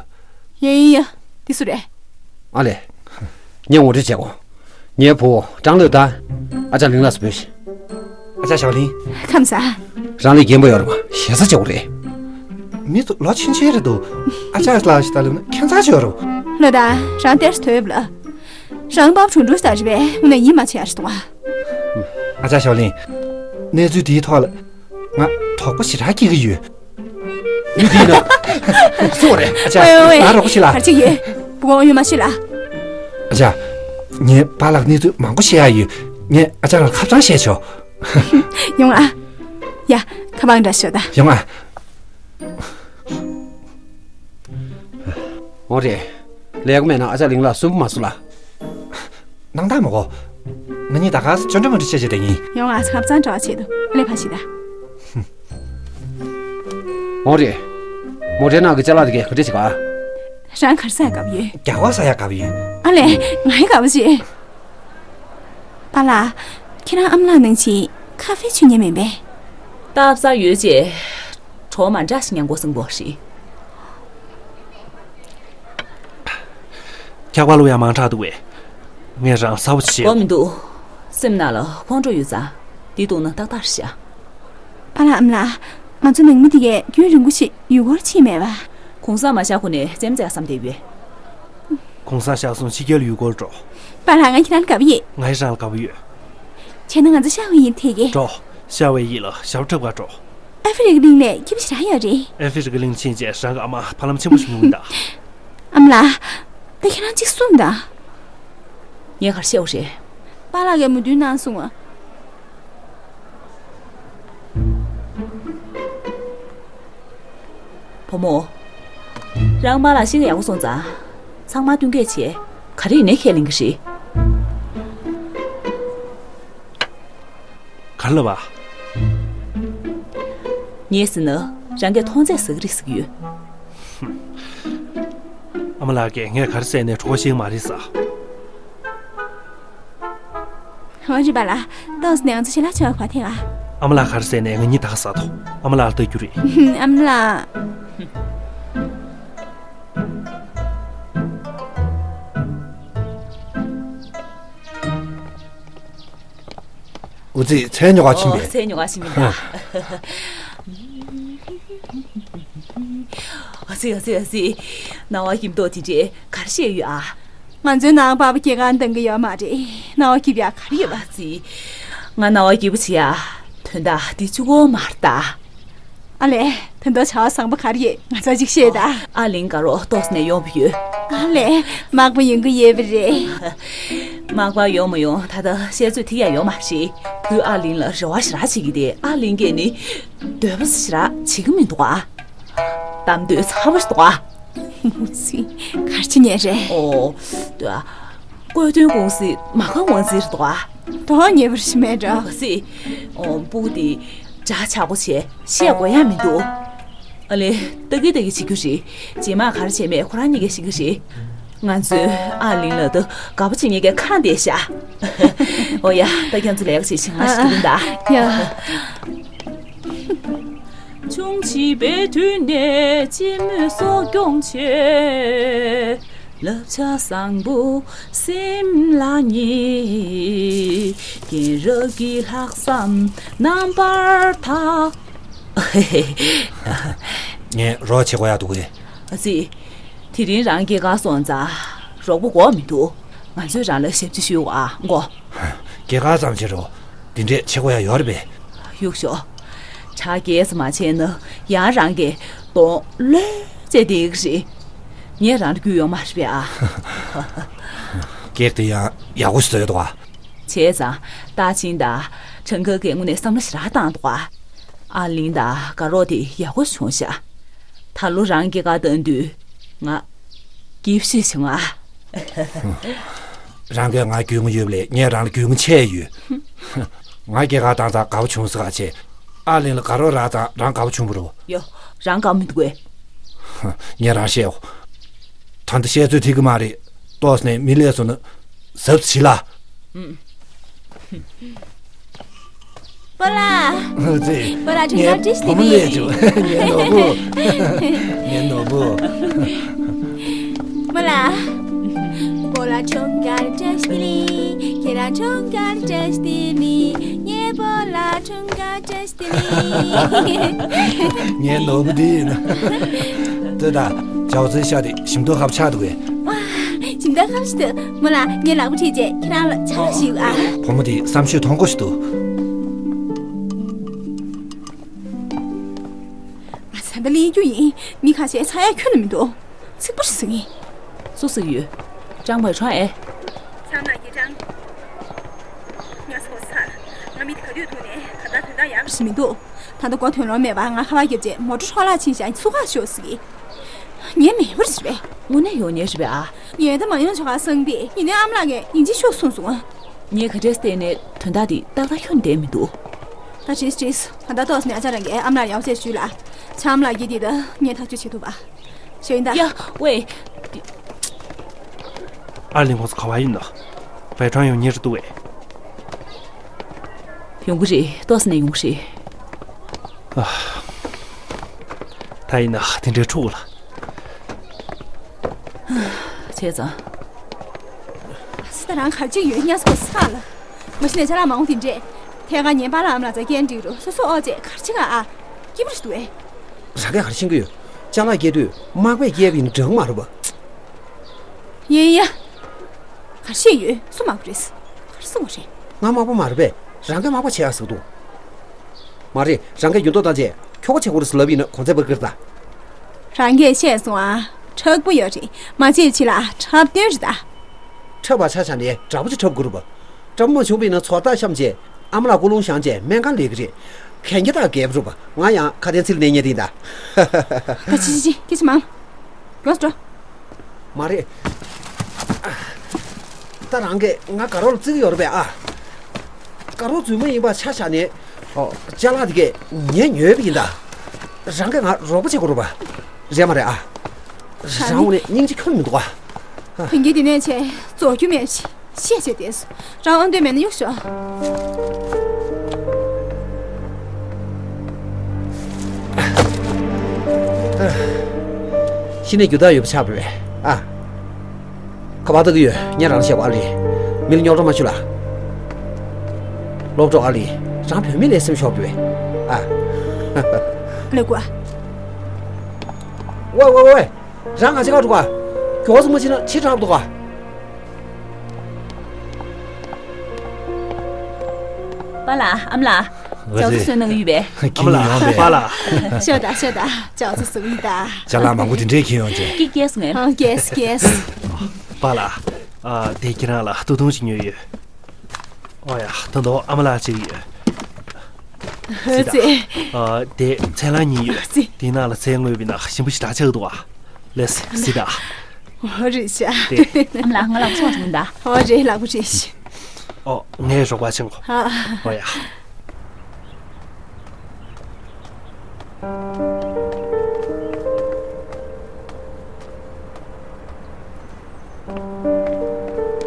ཡ་ཡ་ཡ། འདི་སུ་རེད། ཨ་ལས། ངས་ངོ་སྤྲོད་བྱེད་དགོས། ངའི་བུ་ཀྲང་ལོས་ད། ཨ་ཅག་ལིང་ལགས་སུ་འབོད་ཤིག། ཨ་ཅག་ཞའོ་ལིང་། ཁམས་བཟང་། རང་ལས་རྒན་པ་ཡོད་རེད་པ་ཞེ་ས་ཆེ་བོ་རེད། མི་ཚོ་ལོ་ཆུང་ཆུང་རེད་འདུག། ཨ་ཅག་ལགས་ཞིག་ད་ལབ་ན་ཁྱད་མཚར་ཅིག་ཡོད་རེད། ལོ་ད་རང་ལྟས་སུ་དོད་ལ། རང་པ་ཕ་གྲུང་གྲུང་ཞིག་ད་རེད་པས་དངོས་གནས་ཡིད་མ་ཆེས་ཡག་རེད་འདུག་ཨ། ཨ་ཅག་ཞའོ་ལིང་། གནས་ཚུལ་འདིའི་ཐོག་ལ། ང་དོགས་པ་ཞེ་དྲག་སྐྱེ་གི་ཡོད། མི་འདི་ན། སུ་རེད། ཨ་ཅག་ཝེ་ཝེ་ཝེ། ང་རོགས་པ་ཞིག་ལ། ག་རེ་བྱེད་ཀྱི་ཡོད། བུ་གུ་ཡོང་མ་ཤེས་ལ། ཨ་ཅག་ངའི་པཱ་ལགས་གནས་ཚུལ་མང་པོ་བཤད་ཡག་ཡོད། ངས་ཨ་ཅག་ལ་ཁ་བྱང་བཤད་ཆོག། ཡོང་ཨ། ཡ། ཁ་པར་འདྲ་ཤོག་ད། ཡོང་ཨ། འོ་རེད། ལས་ཀ་མེད་ན་ཨ་ཅག་ལིང་ལ་སུན་པོ་མ་བཟོ་ལ། སྣང་དག་མ་གོ། ང་གཉིས་ད་ག་སེ་ཅོ་འདྲི་མོ་འདྲི་བྱེད་བྱེད་དེ་ཡིན། ཡོང་ཨ་ཁ་བྱང་འདྲ་བ་བྱེད་དོ། ཨ་ལས་ཕ་ཤི་ད། འོ་རེད། མོ་ཊའི་ནང་གི་ཅ་ལག་དེ་གས་ག་འདྲ་བྱེད་ག། རང་ག་རེ་ཟ་ཡག་དགའ་པོ་ཡོད། རྒྱ་གར་ཟ་ཡག་དགའ་པོ་ཡོད། ཨ་ལས་ང་ཡི་དགའ་པོ་བྱེད། པཱ་ལགས། ཁྱེད་རང་ཨ་མ་ལགས་ནང་བཞིན་ཁ་ཧྥེ་མཆོད་མཁན་མིན་པས། སྟབས་བདེ་ཡོད་ཅེས། གྲོགས་མ་འདྲ་ཞིག་ཉན་གོ་སྲིན་པོ་ཞིག། འཁྱག་པ་བླུག་ཡག་མང་དྲགས་འདུག་པས། ངས་རང་གསར་པ་ཞིག་བྱེད། དགོས་མི་འདུག། སེམས་ནང་ལ་ཁོང་ཁྲོ་ཡོད་ཙང་། འདི་བཏུང་ན་ཏག་ཏག་རེད་ཤག། པཱ་ལགས་ཨ་མ་ལགས། ང་ཚོ་ནང་མི་དེ་གས་རྒྱུན་རིང་པོ་ཞིག་ཡུལ་སྐོར་ཕྱིན་མེད་པ། གུང་སེང་མ་བཞག་གོང་ནས་རྩེད་མོ་རྩེ་ཡག་བསམ་བསྡད་ཡོད། གུང་སེང་བཞག་སོང་ཕྱི་རྒྱལ་ཡུལ་སྐོར་འགྲོ། པཱ་ལགས་ང་ཁྱེད་རང་ལ་དགའ་པོ་ཡོད། ང་ཡི་རང་ལ་དགའ་པོ་ཡོད། བྱས་ན་ང་ཚོ་ཤར་པའི་ཡུལ་ཐད་ཀྱི། འགྲོ། ཤར་པའི་ཡུལ་ལ་ཞབས་བྲོ་འཁྲབ་ག་འགྲོ། ཨ་ཧྥེ་རི་ཁའི་གླིང་ལས་སྐྱིད་པོ་ཞེ་དྲག་ཡོད་རེད། ཨ་ཧྥེ་རི་ཁའི་གླིང་ཕྱིན་རྗེས་རང་གི་ཨ་མ་ཕ་ལམ་ཆེན་པོ་ཞིག་མྱོང་གི་ཡིན་ད། ཨ་མ་ལགས། ད་ཁྱེད་རང་གཅིག་གསུངས་དང་། ངས་ག་རེ་བཤད་དགོས་རེད། པཱ་ལགས་ཀྱིས་མོས་མཐུན་གནང་སོང་ང་། བུ་མོ། རང་པཱ་ལགས་ཤི་གི་ཡག་པོ་སོང་ཙང་། ཚང་མ་བསྟུན་མཁས་བྱས། ག་རེ་ཡིན་ནའི་ཁས་ལེན་གི་རེད། ག་རེ་ལབ་པ། ངས་ཟེར་ན་རང་གིས་མཐོང་ཚད་ཟ་གི་རེད་ཟེར་གི་ཡོད། ཨ་མ་ལགས་ཀྱིས་ངས་ག་རེ་ཟེར་ནའི་གྲོགས་པོ་ཤི་གི་མ་རེད་ཟེར། འོ་རེད་པཱ་ལགས། ཏོག་ཙམ་ནས་ང་ཚོ་ཞལ་ལག་མཆོད་ག་ཕར་ཐད་ག། ཨ་མ་ལགས་ག་རེ་ཟེར་ནའི་ང་གཉིས་ད་ག་ཟ་ཐུབ། ཨ་མ་ལགས་ལ་ལྟ་རྒྱུ་རེད། ཨ་མ་ལགས། འུ་ཚོས་ཚལ་ཉོ་ག་ཕྱིན་པས། ཨོ། ཚལ་ཉོ་ག་ཕྱིན་པས་ད། ཨ་ཙི་ཨ་ཙི་ཨ་ཙི། སྣང་བ་སྐྱིད་མདོག་དེ་འདྲས་ག་རེ་བཤད་ཡོད་ཨ། ང་ཚོའི་ནང་པ་པ་སྐྱེ་ཁང་འདང་གི་ཡོད་མ་རེད། སྣང་བ་སྐྱིད་ཡག་ག་རེ་ཡོད་པ། ཨ་ཙི། ང་སྣང་བ་སྐྱིད་པོ་བྱེད་ཡ། དོན་དག་འདི་གཅིག་པོ་མ་རེད་ད། ཨ་ལས། དོན་དག་བྱ་བ་བཟང་པོ་ག་རེ་ཡོད། ང་ཚོ་ཅིག་བཤད་ད། ཨ་ལིང་དགའ་རོགས་ཏོག་ཙམ་ནས་ཡོང་བ་ཡོད། ཨ་ལས། མག་པ་ཡོང་གི་ཡོད་པ་རེད། མག་པ་ཡོང་མ་ཡོང་ད་ལྟ་བཤད་ཚོད་ཐིག་ཡ་ཡོད་མ་རེད། བུས་ཨ་ལིང་ལ་རེ་བ་ཞེ་དྲག་བྱེད་ཀྱི་དེ། ཨ་ལིང་གིས་ནི་འདོད་པ་ཞེ་དྲག་བྱེད་ཀྱི་མི་འདུག་ཨ། གཏམ་འདོད་ཚ་པོ་ཞིག་འདུག་ཨ། ག་རེ་བྱེད་ཉན་རེད། ཨོ། ལྟོས་ཨ། བཀོད་དོན་ཀུང་སི་མ་ཁང་ཝང་ཙི་རེད་འདུག་ཨ། དོ་ཉེ་བར་ཞིག་མེད་འགྲོ། ག་སི། ཨོ། སྤུ་གུ་དེ་འདྲ་ཆགས་པོ་བྱས་བཤད་དགོས་ཡ་མི་འདུག་ཨ་ལེ། ལྟ་གི་ལྟ་གི་བྱེད་རྒྱུ་རེད། རྗེས་མ་ག་རེ་བྱས་མེད་ཁོ་རང་གཉིས་ཀས་ཤེས་ཀྱི་རེད། ང་ཚོས་ཨ་ལིང་ལགས་དང་དགའ་པོ་བྱེད་མཁན་གྱི་ཁ་བསྡད་ཤག་ཨོ་ཡ། ད་ཁྱེད་ཚོ་ལས་ཀ་བྱེད་ཤིག་ང་ཞིག་འདུག་ད། ཡ། ཆུང་བྱིས་པའི་དུས་ནས་སྤྱི་མོས་གསོ་སྐྱོང་བྱས། བསླབ་བྱ་བཟང་པོ་སེམས་ལ་ངེས། རྒན་རབས་ཀྱི་ལྷག་བསམ་རྣམ་པར་དག་ངས་རོགས་བྱེད་དགོས་ཡག་འདུག་གས། ཨ་ཙི། དེ་རིང་རང་སྐྱེས་སྐར་སོང་ཙང་རོགས་པ་དགོས་མི་འདུག་ང་ཚོས་རང་ལ་ཞབས་ཕྱི་ཞུ་བ་མགོ། སྐྱེས་སྐར་ཙམ་བྱེད་རོགས། འདི་འདྲས་བྱེད་དགོས་ཡག་ཡོད་རེད་པས། གཡུག་ཞོག་གྲ་རྒྱས་ཙམ་མ་བྱས་ན་ཡང་རང་གིས་གདོང་ལོག་བྱས་བསྡད་ཀྱི་རེད། ངས་རང་ལ་རྒྱུས་ཡོད་མ་རེད་པས་ཨ། ཀེག་དེ་ཡང་ཡག་པོ་ཞིག་བཟོས་འདུག་ཨ། བྱས་ཙང་ཏ་ཆིང་དང་ཁྲང་ཁེ་གིས་དངོས་གནས་བསམ་བློ་ཞེ་དྲག་བཏང་འདུག་ཨ། ཨ་ལིང་དང་དགའ་རོགས་དེ་ཡག་པོ་བྱུང་ཤག་ད་ལོ་རང་སྐྱེས་སྐར་བཏང་དུས་ང་སྐྱིད་པོ་ཞིག་བྱུང་ཨ། རང་གིས་ང་རྒྱུས་མངའ་ཡོད་པ་ལས་ངས་རང་ལ་རྒྱུས་མངའ་ཆེ་ཡོད། ང་སྐྱེས་སྐར་བཏང་ཙང་དགའ་པོ་བྱུང་ཟེར་ག་བྱས། ཨ་ལིང་ལ་དགའ་རོགས་རག་ཙང་རང་དགའ་པོ་བྱུང་བ་རེད། ཡོ། རང་དགའ་མི་འདུག་གས། ངས་རང་བཤད་འོ། ད་ལྟ་བཤད་ཚོད་ཐིག་གི་མ་རེད། ཏོག་ཙམ་ནས་མི་ལས་སོང་ན་གཟབ་བྱེད་ལ། སྤོ་ལགས། ཨ་ཙི། སྤོ་ལགས་ཁྲིམས་ཁང་བཀྲ་ཤིས་བདེ་ལེགས། ངའི་བུ་མོ་ལས་བྱུང་། ངའི་ནོར་བུ། ངའི་ནོར་བུ། སྤོ་ལགས། སྤོ་ལགས་འཁྲུངས་སྐར་བཀྲ་ཤིས་བདེ་ལེགས། ཁྱེད་རང་འཁྲུངས་སྐར་བཀྲ་ཤིས་བདེ་ལེགས། ངའི་སྤོ་ལགས་འཁྲུངས་སྐར་བཀྲ་ཤིས་བདེ་ལེགས། ངའི་ནོར་བུ་འདི་ཡིན་ན། ལྟོས་དང་། ཇའོ་ཙེའི་ཤ་དེ་ཞིམ་མདོག་ཁ་པོ་ཆགས་འདུག་གས། ཝ། ཞིམ་མདོག་ཁ་པོ་ཞིག་འདུག་སྨོན་ལགས། ངས་ལག་པ་ཁྲིད་བྱས་ཁྱེད་རང་ལ་ཆ་རོགས་ཞུ་ཨ། བུ་མོ་དེ་བསམ་ཤེས་མཐོང་གོ་ཞིག་འདུག་ང་ཟམ་པ་ལེན་རྒྱུ་ཡིན། མི་ཁ་ཤས་ཚ་ཡ་ཁྱོན་ནས་མི་འདུག་ཚིག་པར་ཟིན་ངེས། སུ་ཟིག་ཡོད། ཀྲང་པའི་ཁྲོང་ཨེ། ཚང་མ་སྐྱིད་ཀྲང་། ངས་སོ་ཚར། ང་མི་དེ་ག་དུས་ཐུག་ནས་ད་ལྟ་དོན་དག་ཡག་པོ་ཞིག་མི་འདུག་ད་ལྟ་མགོ་ཐོན་ལོང་མེད་པར་ང་ཁ་པར་བརྒྱབ་རྗེས་མོ་ཊ་འཕྲོ་བརླག་ཕྱིན་ཤག་འཚོལ་ག་ཤོག་ཟེར་གི། ངས་མེད་པར་ཟེར་བས། དངོས་གནས་ཡོང་ཉེན་རེད་པས་ཨ། ངས་ད་མ་ཡོང་ཆོག་ག་བསམ་པས། ཡིན་ནའི་ཨ་མ་ལགས་ངས་ཡིན་གཅིག་ཤོག་གསུངས་སོང་ཨ། ངས་ག་འདྲས་བལྟས་ནས་དོན་དག་འདི་ཏག་ཏག་ཁྱོན་བསྡད་མི་འདུག་ད་བྲིས་བྲིས། ད་ལྟ་ཏོག་ཙམ་ནས་ཨ་ཅག་རང་གིས་ཨ་མ་ལགས་ཡག་པོ་བྱས་ཞུས་ལ། ཆ་ཨ་མ་ལགས་ཀྱིས་འདི་ད་ངས་ཐག་གཅོད་བྱེད་ཐུབ་པ། ཞོ་ཡིན་ད། ཡ། ཝེ། ཨ་ལིང་ཁོང་ཚོ་ག་པར་ཡིན་ནམ། པའེ་ཁྲང་ཡོང་ཉེ་རུ་འདུག་བས། ཡོང་གི་རེད། ཏོག་ཙམ་ནས་ཡོང་གི་རེད། ཨ། ད་ཡིན་ན་དེ་འདྲའི་འཁྲུག་ལ། བྱས་ཙང་། སི་ཏ་རང་གར་ཅིག་ཡོད་ཉ་སོ་ས་ལ། མ་གཞི་ནས་ཅ་ལག་མང་པོ་དེ་འདྲས། ཐད་ཀར་ཉན་པ་ལ་ཨ་མ་ལགས་རྩ་སྐྱེལ་འགྲིག་རུ་སོ་སོ་ཨོ་ཙེ་གར་ཅིག་ཨ། སྐྱིད་པོ་རེད་འདུག་ཨེ། རང་གིས་ག་རེ་ཤེས་ཀྱི་ཡོད། ཅ་ལག་སྐྱེལ་དུས་མག་པས་སྐྱེལ་བ་ཡིན་ན་འདྲ་གི་མ་རེད་པ། ཡ་ཡ། ག་རེ་བཤད་ཡོད། སུ་མག་པ་རེད། ག་རེ་གསུང་བ་རེད། ང་མག་པ་མ་རེད་པས། རང་གིས་མག་པ་བྱེད་ཡག་ཟེར་འདུག་མ་རེད། རང་གིས་འགྱུར་ལྡོག་བཏང་རྗེས་ཁྱོ་ག་བྱེད་དགོས་རེད་ཟེར་ལབ་ཡིན་ན་གོ་ཚད་པ་ཀིར་ད། རང་གིས་བཤད་སོང་ཨ། དྲག་པོ་ཡོད་རེད། མ་བྱེད་ཕྱི་ལ་འཁྲབ་སྟོན་རེད་ད། འཁྲབ་པ་ཆ་བཞག་ནས་དྲག་པོ་ཅིག་འཁྲབ་དགོས་རེད་པ། དྲག་པོ་མ་བྱུང་བ་ཡིན་ན་ཚོགས་རྟགས་བཤམས་རྗེས་ཨ་མ་ལགས་སྐུ་རླུང་བཞེངས་རྗེས་སྨན་ཁང་སླེབས་ཀྱི་རེད། གན་རྒྱ་ཐག་རྒྱབ་རུབ། ང་ཡང་ཁ་དན་ཚིག་ལ་གནས་ཉེ་དེ་ཡིན་ད། ད་ཅི་ཅི་ཅི་སྐད་ཆ་མང་། ལོས་འགྲོ། མ་རེད། ད་རང་གིས་ང་དགའ་རོགས་ལ་བརྩི་གི་ཡོད་རེད་པས་ཨ། དགའ་རོགས་རྫུན་མ་ཡིན་པ་ཆ་བཞག་ནས། ཨོ། ཅ་ལག་དེ་གས་ངས་ཉོས་པ་ཡིན་ད། རང་གིས་ང་རོགས་པ་བྱེད་དགོས་རེད་པ། རེད་མ་རེད་ཨ། རང་དངོས་གནས་སྙིང་རྗེ་ཁྱོན་མི་འདུག་ཨ། དོན་གྱི་དེ་ནས་ཆེ་རྫོགས་རྒྱུ་མེད་ཞེས་བཤད་བྱས་ཏེ། རང་དབང་འདོད་མེད་ན་གཡུག་ཞོག་གཞི་ནས་རྒྱུ་དག་ཡོད་པ་ཆགས་པས་ཨ། ཁ་པར་ལྟ་གི་ཡོད། ངས་རང་ལ་བཤད་པ་ཨ་ལི། མི་ལ་རྙོག་དྲ་མ་བྱུང་ལ། སློབ་གྲོགས་ཨ་ལི། རང་བུད་མེད་ལས་སེམས་ཤོར་པས་ཨ། ལེ་ཀུ། ཝེ་ཝེ་ཝེ། རང་ག་ཅི་ག་འགྲོ་ག། མགྱོགས་སུ་མ་ཕྱིན་ན་ཕྱི་དྲག་འདུག་ག། པཱ་ལགས། ཨ་མ་ལགས། ཨ་ཅག་ཙི། ཚོ་བསོད་ནམས་ཡོད་པས། ཨ་མ་ལགས། པཱ་ལགས། ཤོད་ད་ཤོད་ད། ཅག་ཙི་བསོད་ཡིན་ད། ཅ་ལག་མང་པོ་དེ་འདྲས་ཁྱེར་ཡོང་བྱས། ཀི་ཀེས་ངས། ཨ་ཀེས་ཀེས། པཱ་ལགས། ཨ་དེ་ཁྱེད་རང་ལ་སྟོད་ཐུང་ཞིག་ཉོས་ཡོད། ཨོ་ཡ། ད་དུང་ཨ་མ་ལགས་ཅིག་ཡོད། ཨ་ཙི། ཨ་དེ་ཚལ་སླང་གཉིས་ཡོད། ཨ་ཙི། དེའི་ནང་ལ་ཚལ་བརྔོས་པའི་ནང་ཞིམ་པོ་ཞེ་དྲག་ཆགས་འདུག་ཨ། ལགས་སེ། ཟེར་ད། ཨོ་རེད་ཤག། དེ། ཨ་མ་ལགས། ང་ལག་པ་ཆག་བྱུང་ད། ཨོ་རེད། ལག་པ་རེད་ཤག། ཨོ། ངའི་རོགས་པ་བྱེད་དགོས། ཨ། ཨོ་ཡ།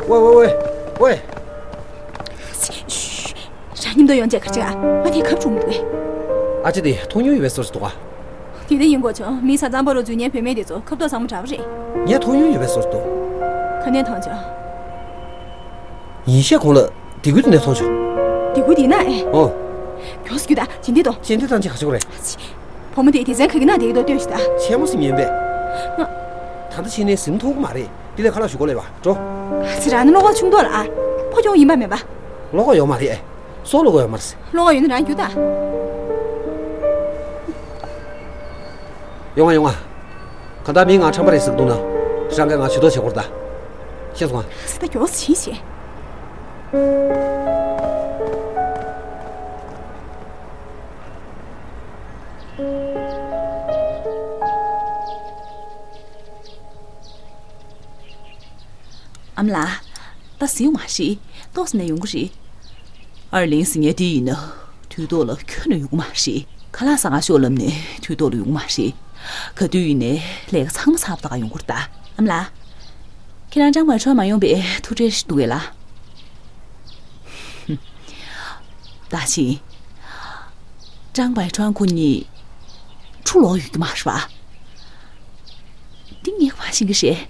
ཝེ་ཝེ་ཝེ་ཝེ། ཤུ། རང་མཉམ་དུ་ཡོང་བྱས་ག་རེ་བྱེད་ཨ། ང་དེ་ཁབ་བྱུང་མི་འདུག་གས། ཨ་ཅེ་དེ་མཐོང་མྱོང་ཡོད་པའི་བཟོ་ཞིག་འདུག་ག། དེ་འདྲ་ཡིན་དགོས་བྱུང་། མི་བཟའ་ཚང་པ་རུ་འཛུལ་མཁན་བུད་མེད་དེ་ཚོ་ཁབ་ཏོག་བཟང་པོ་དྲག་པོ་རེད། ངས་མཐོང་མྱོང་ཡོད་པའི་བཟོ་ཞིག་འདུག། ག་ནས་མཐོང་བྱུང་། ཡིན་ཤས་ཁོང་ལ་སྡེ་ཁུལ་དེ་ནས་མཐོང་བྱུང་། སྡེ་ཁུལ་དེ་ན་ཨེ། ཨོ། མགྱོགས་སུ་རྒྱུགས་ད། སྦྱིན་བདེ་དོ། སྦྱིན་བདེ་ཐམས་ཅད་ག་ཞུ་རེད། བུ་མོ་དེ་སྡེ་ཚན་ག་གི་ནང་བསྡད་ཀྱི་འདུག་ལྟོས་ཤིག་ད། ཆེན་མོ་ཟིན་ཉན་པས། ང་། ད་ལྟ་ཕྱིན་ནས་ཟིན་ཐུབ་ཀྱི་མ་རེད། དེ་ལས་ཁ་ལག་ཞུ་གོ་ལེ་བ་འགྲོ། ཨ་ཙི། རང་ནི་བློ་ཁོག་ཆུང་དོ་ལ་ཨ། ཕོ་ཁྱོང་ཡིན་པ་མེད་པ། བློ་ཁོག་ཡོད་མ་རེད་ཨེ། སོག་བློ་ཁོག་ཡོད་མ་རེད། བློ་ཁོག་ཡོད་ན་རང་རྒྱུགས་ད། ཡོང་ང་ཡོང་ང་། གང་ལྟར་མིང་ང་ཁྲམ་པ་རེད་ཟེར་གི་འདུག་ན། རང་གིས་ང་ཇུས་གཏོགས་བྱེད་དགོས་རེད་ད། ཤེས་སོང་ང་། ཨ་ཙི། ད་མགྱོགས་སུ་ཕྱིན་ཤིག། ཨ་མ་ལགས། ད་ཟིན་མ་རེད། ཏོག་ཙམ་ནས་ཡོང་གི་རེད། ཨར་ལིང་ཟེར་མཁན་དེ་ཡིན་ན་དུས་ཐོག་ལ་ཁྱོན་ནས་ཡོང་གི་མ་རེད། ཁ་ལག་ཟ་ག་ཤོག་ལབ་ནས་དུས་ཐོག་ལ་ཡོང་གི་མ་རེད། ག་དུས་ཡིན་ནའི་ལས་ཀ་ཚང་མ་ཚར་བ་ད་ག་ཡོང་གི་རེད་ད། ཨ་མ་ལགས། ཁྱེད་རང་ཀྲང་པའེ་ཁྲོན་མ་ཡོང་པའི་ཐུགས་ཁྲལ་ཞིག་འདུག་གས་ལགས། ད་ཕྱིན། ཀྲང་པའེ་ཁྲོན་ཁོ་གཉིས་འཁྲུག་ལོག་ཡོད་ཀྱི་མ་རེད་པ། འདི་ངས་ག་པར་ཤེས་ཀྱི་རེད།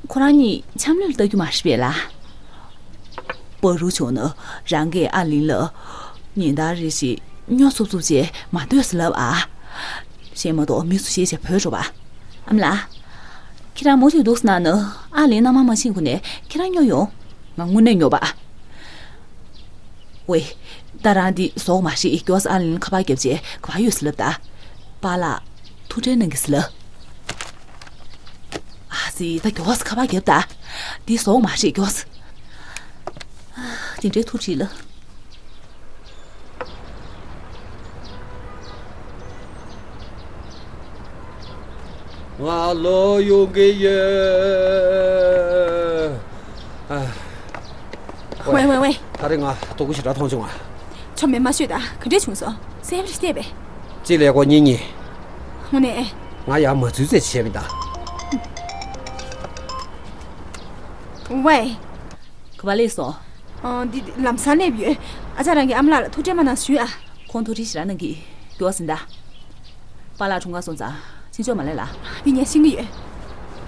ཁོ་རང་གཉིས་འཆམ་ལུགས་ལྟ་རྒྱུ་མ་རེད་པས་ལགས། བར་དུ་བྱུང་ན་རང་གིས་ཨར་ལིང་ལ་ཉིན་ལྟར་རེ་བཞིན་སྨྱོ་འཚུབ་འཚུབ་བྱས་མ་སྡོད་ཟེར་ལབ་ཨ། གཞན་མ་གཏོགས་མི་ཚོ་ཤེས་བྱས་བྲོས་འགྲོ་བ། ཨ་མ་ལགས། ཁྱེད་རང་མུ་མཐུད་འདུག་ཟེར་ན་ནི་ཨར་ལིང་མནའ་མ་མ་ཕྱིན་གོང་ནས་ཁྱེད་རང་སྨྱོ་ཡོང་། ང་དངོས་གནས་སྨྱོ་བ། ཝེ། ད་རང་འདི་ཟོག་མ་རེད། མགྱོགས་སེ་ཨར་ལིང་ཁ་པར་བརྒྱབ་བྱས་ག་པར་ཡོད་ཟེར་ལབ་ད། པཱ་ལགས། ཐུགས་ཁྲལ་གནང་གི་ཟེར་ལབ། ཨ་ཙི། ད་མགྱོགས་སེ་ཁ་པར་བརྒྱབ་ད། འདི་ཟོག་མ་རེད། མགྱོགས་སེ། དེ་འདྲའི་ཐུགས་ཁྲལ་ལ། ང་ལོག་ཡོང་གི་ཡོད། ཨ། ཝེ་ཝེ་ཝེ། ད་རེས་ང་ལྟོ་གོས་ཞེ་དྲག་མཐོང་བྱུང་ང་། ཆོ་མེད་མ་ཤོད་ད། ག་འདྲས་བྱུང་སོང་། སེམས་རེ་བལྟས་པས། གཅིག་ལས་ཀོ་གཉིས་གཉིས། དངོས་གནས། ང་ཡར་མ་འཛུལ་ཚེ་བྱས་མི་ད། ཝེ། ག་པར་སླེབས་སོང་། ཨ། འདི་ལམ་སང་སླེབས་ཡོད། ཨ་ཅག་རང་གི་ཨ་མ་ལགས་ལ་ཐུགས་ཁྲལ་མ་གནང་ཞུས་ཨ། ཁོང་ཐུགས་ཁྲལ་ཞེ་དྲག་གནང་གི། མགྱོགས་ཟིན་ད། པཱ་ལགས་འཁྲུངས་སྐར་སོང་ཙང་ཕྱི་ཕྱོགས་མ་སླེབས་ལ། འདི་ངས་ཤེས་ཀྱི་ཡོད།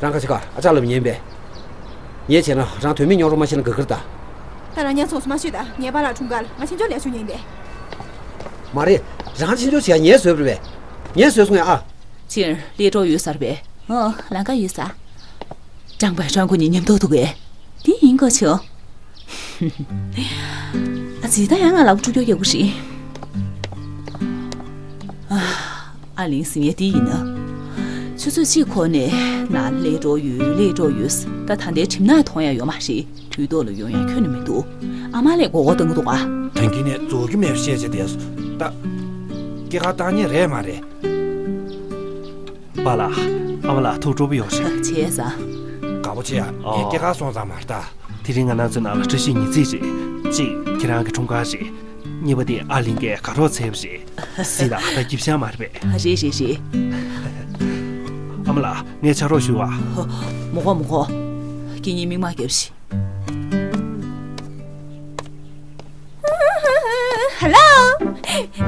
རང་ག་ཅི་ག་ཨ་ཅག་ལབ་ཉན་པས། ངས་བྱས་ན་རང་དོན་མེད་རྙོག་རོ་མ་ཤེས་ན་དགའ་གི་རེད་ད། ད་རང་ཉན་སོང་སོ་མ་ཤོད་ད། ངའི་པཱ་ལགས་འཁྲུངས་སྐར་ང་ཕྱི་ཕྱོགས་ལ་ཞུ་ཉན་པས། མ་རེད། རང་ཕྱི་ཕྱོགས་བྱས་ངས་བཟོས་པ་རེད་པས། ངས་བཟོས་སོང་ངས་ཨ། ཕྱིར་སླེབས་འགྲོ་ཡོད་ས་རེད་པས། ཨོ། ལམ་ཁ་ཡོད་ས། ཀྲང་པའེ་ཁྲོན་ཁོ་གཉིས་མཉམ་དུ་འདུག་གས། དེ་ཡིན་དགོས་ཆོག། ཨ་ཙི། ད་ཡང་ང་ལ་འཁྲུག་རྒྱུ་རྒྱག་གི་རེད། ཨ། ཨར་ལིང་ཟེར་མཁན་དེ་ཡིན་ན། ཆུ་ཚོད་གཅིག་འཁོར་ནས་ནང་སླེབས་འགྲོ་ཡོད། སླེབས་འགྲོ་ཡོད། ད་ད་ལྟའི་གྲིབ་ནག་མཐོང་ཡ་ཡོད་མ་རེད། དུས་ཐོག་ལ་ཡོང་ཡ་ཁྱོན་ནས་མི་འདུག། ཨ་མ་ལགས་མགོ་སྐོར་གཏོང་གི་འདུག་ག། ད་གིན་ནས་རྫོགས་རྒྱུ་མེད་པ་བཤད་བྱས་བསྡད་སོང་། ད་སྐྱེས་སྐར་བཏང་མཁན་རེད་མ་རེད། པཱ་ལགས། ཨ་མ་ལགས་ཐུགས་སྤྲོ་པོ་ཡོད་རེད། བྱས་ཙང་། དགའ་པོ་བྱེད་ཡ། ཨོ། ངའི་སྐྱེས་སྐར་སོང་ཙང་མ་རེད་ད། དེ་རིང་ང་རང་ཚོའི་ནང་ལ་བཀྲ་ཤིས་ཉི་ཚེས་རེད། གཅིག་ཁྱེད་རང་གི་འཁྲུངས་སྐར་རེད། གཉིས་པ་དེ་ཨར་ལིང་གིས་དགའ་རོགས་བྱས་པ་རེད། སྲིད་ལ་ད་སྐྱིད་ཤང་མ་རེད་པས། རེད་རེད་རེད། ཨ་མ་ལགས་ངས་ཕྱག་རོགས་ཞུ་བ། མི་དགོས་མི་དགོས། ཁྱེད་གཉིས་མིག་མ་བརྒྱབ་ཤིག། Hello.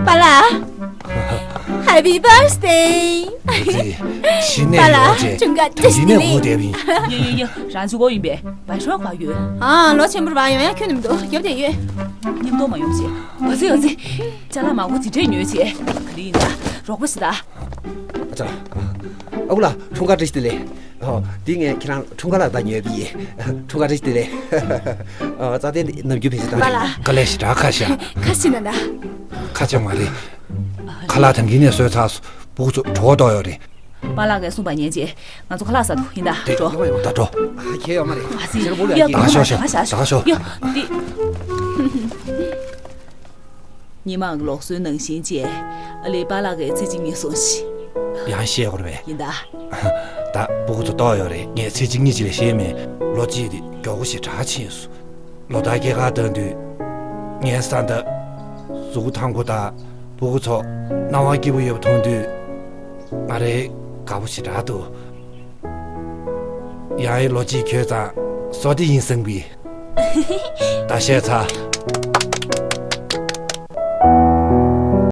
པཱ་ལགས། Happy birthday. གཞི་ནས་པཱ་ལགས་ཡོད་ཅེས། འཁྲུངས་སྐར་བཀྲ་ཤིས་བདེ་ལེགས། ནས་ངུ་བསྡད་པ་ཡིན། ཡོ་ཡོ་ཡོ། རང་གཅིག་པོ་ཡིན་པས། བ་ཤོག་པ་ཡོད། ཨ། ལོ་ཆེན་པོར་བ་ཡོང་ཡ་ཁྱོན་ནས་མི་འདུག། རྒྱབ་བསྡད་ཡོད། མཉམ་དུ་མ་ཡོང་ཅེས། འོ་ཙི་འོ་ཙི། ཅ་ལག་མང་པོ་ཇི་འདྲས་ཉོས་ཅེས། ག་རེ་ཡིན་ད། རོགས་པ་ཞིག་ད། ཨ་ཅག་ཨ་ཁུ་ལགས། འཁྲུངས་སྐར་བཀྲ་ཤིས་བདེ་ལེགས། ཨོ། འདི་ངས་ཁྱེད་རང་འཁྲུངས་སྐར་ལ་ད་ཉོས་པ་ཡིན། འཁྲུངས་སྐར་བཀྲ་ཤིས་བདེ་ལེགས། ཨོ། རྩ་དོན་འདི་ནམ་རྒྱུན་ཕན་ཆད་བཏང་རེད། པཱ་ལགས། དཀའ་ལས་ཞེ་དྲག་ཁ་ཤག་ཁ་ཤི་ན་ན། ཁ་ཆེ་མ་རེད། ཁ་ལག་ད་གིན་ནས་བཟོས་ཚར་སོང་། སྤུ་གུ་ཚོ་གྲོད་ཁོག་ལྟོགས་ཡོད་རེད། པཱ་ལགས་ཀྱིས་གསུངས་པ་ཉན་རྗེས་ང་ཚོ་ཁ་ལག་ཟ་འདུག་ཡིན་ད་འགྲོ། ད་འགྲོ། ཨ། ཁྱེད་ཡོད་མ་རེད། ཨ་ཙི། ཁྱེད་རང་སྤོ་ལོ་ཡ། ཡ། ད་ཤོག་ཤོག་ད་ཤོག་ཡ། འདི། ཉི་མ་ལོག་སྲོལ་ནང་བཞིན་བྱས། ཨ་ལེ། པཱ་ལགས་ཀྱིས་ཚེ་གཅིག་གཉིས་སོང་ཞིག་ཡང་བཤད་དགོས་རེད་པས། ཡིན་ད། ད་སྤུ་གུ་ཚོ་ལྟོགས་ཡོད་རེད། ངས་ཚེ་གཅིག་གཉིས་ཅིག་ལས་བཤད་མེད། ལོ་གཅིག་དེ་མགྱོགས་པོ་ཞེ་དྲག་ཕྱིན་སོང་། ལོ་ཟླ་སྐྱེལ་གར་བཏང་དུས། ངའི་ས་མཐའ། གཟུགས་པོ་ཐང་གོ་དང་། སྤུ་གུ་ཚོ་སྣང་བ་སྐྱིད་པོ་ཡོད་པ་མཐོང་དུས། ང་རེ་དགའ་པོ་ཞེ་དྲག་འདུག་ཡང་ཨེ། ལོ་གཅིག་འགྱོད་ཙང་བསོད་བདེ་ཡིན་བསམ་གི། ད་བཤད་ཚར།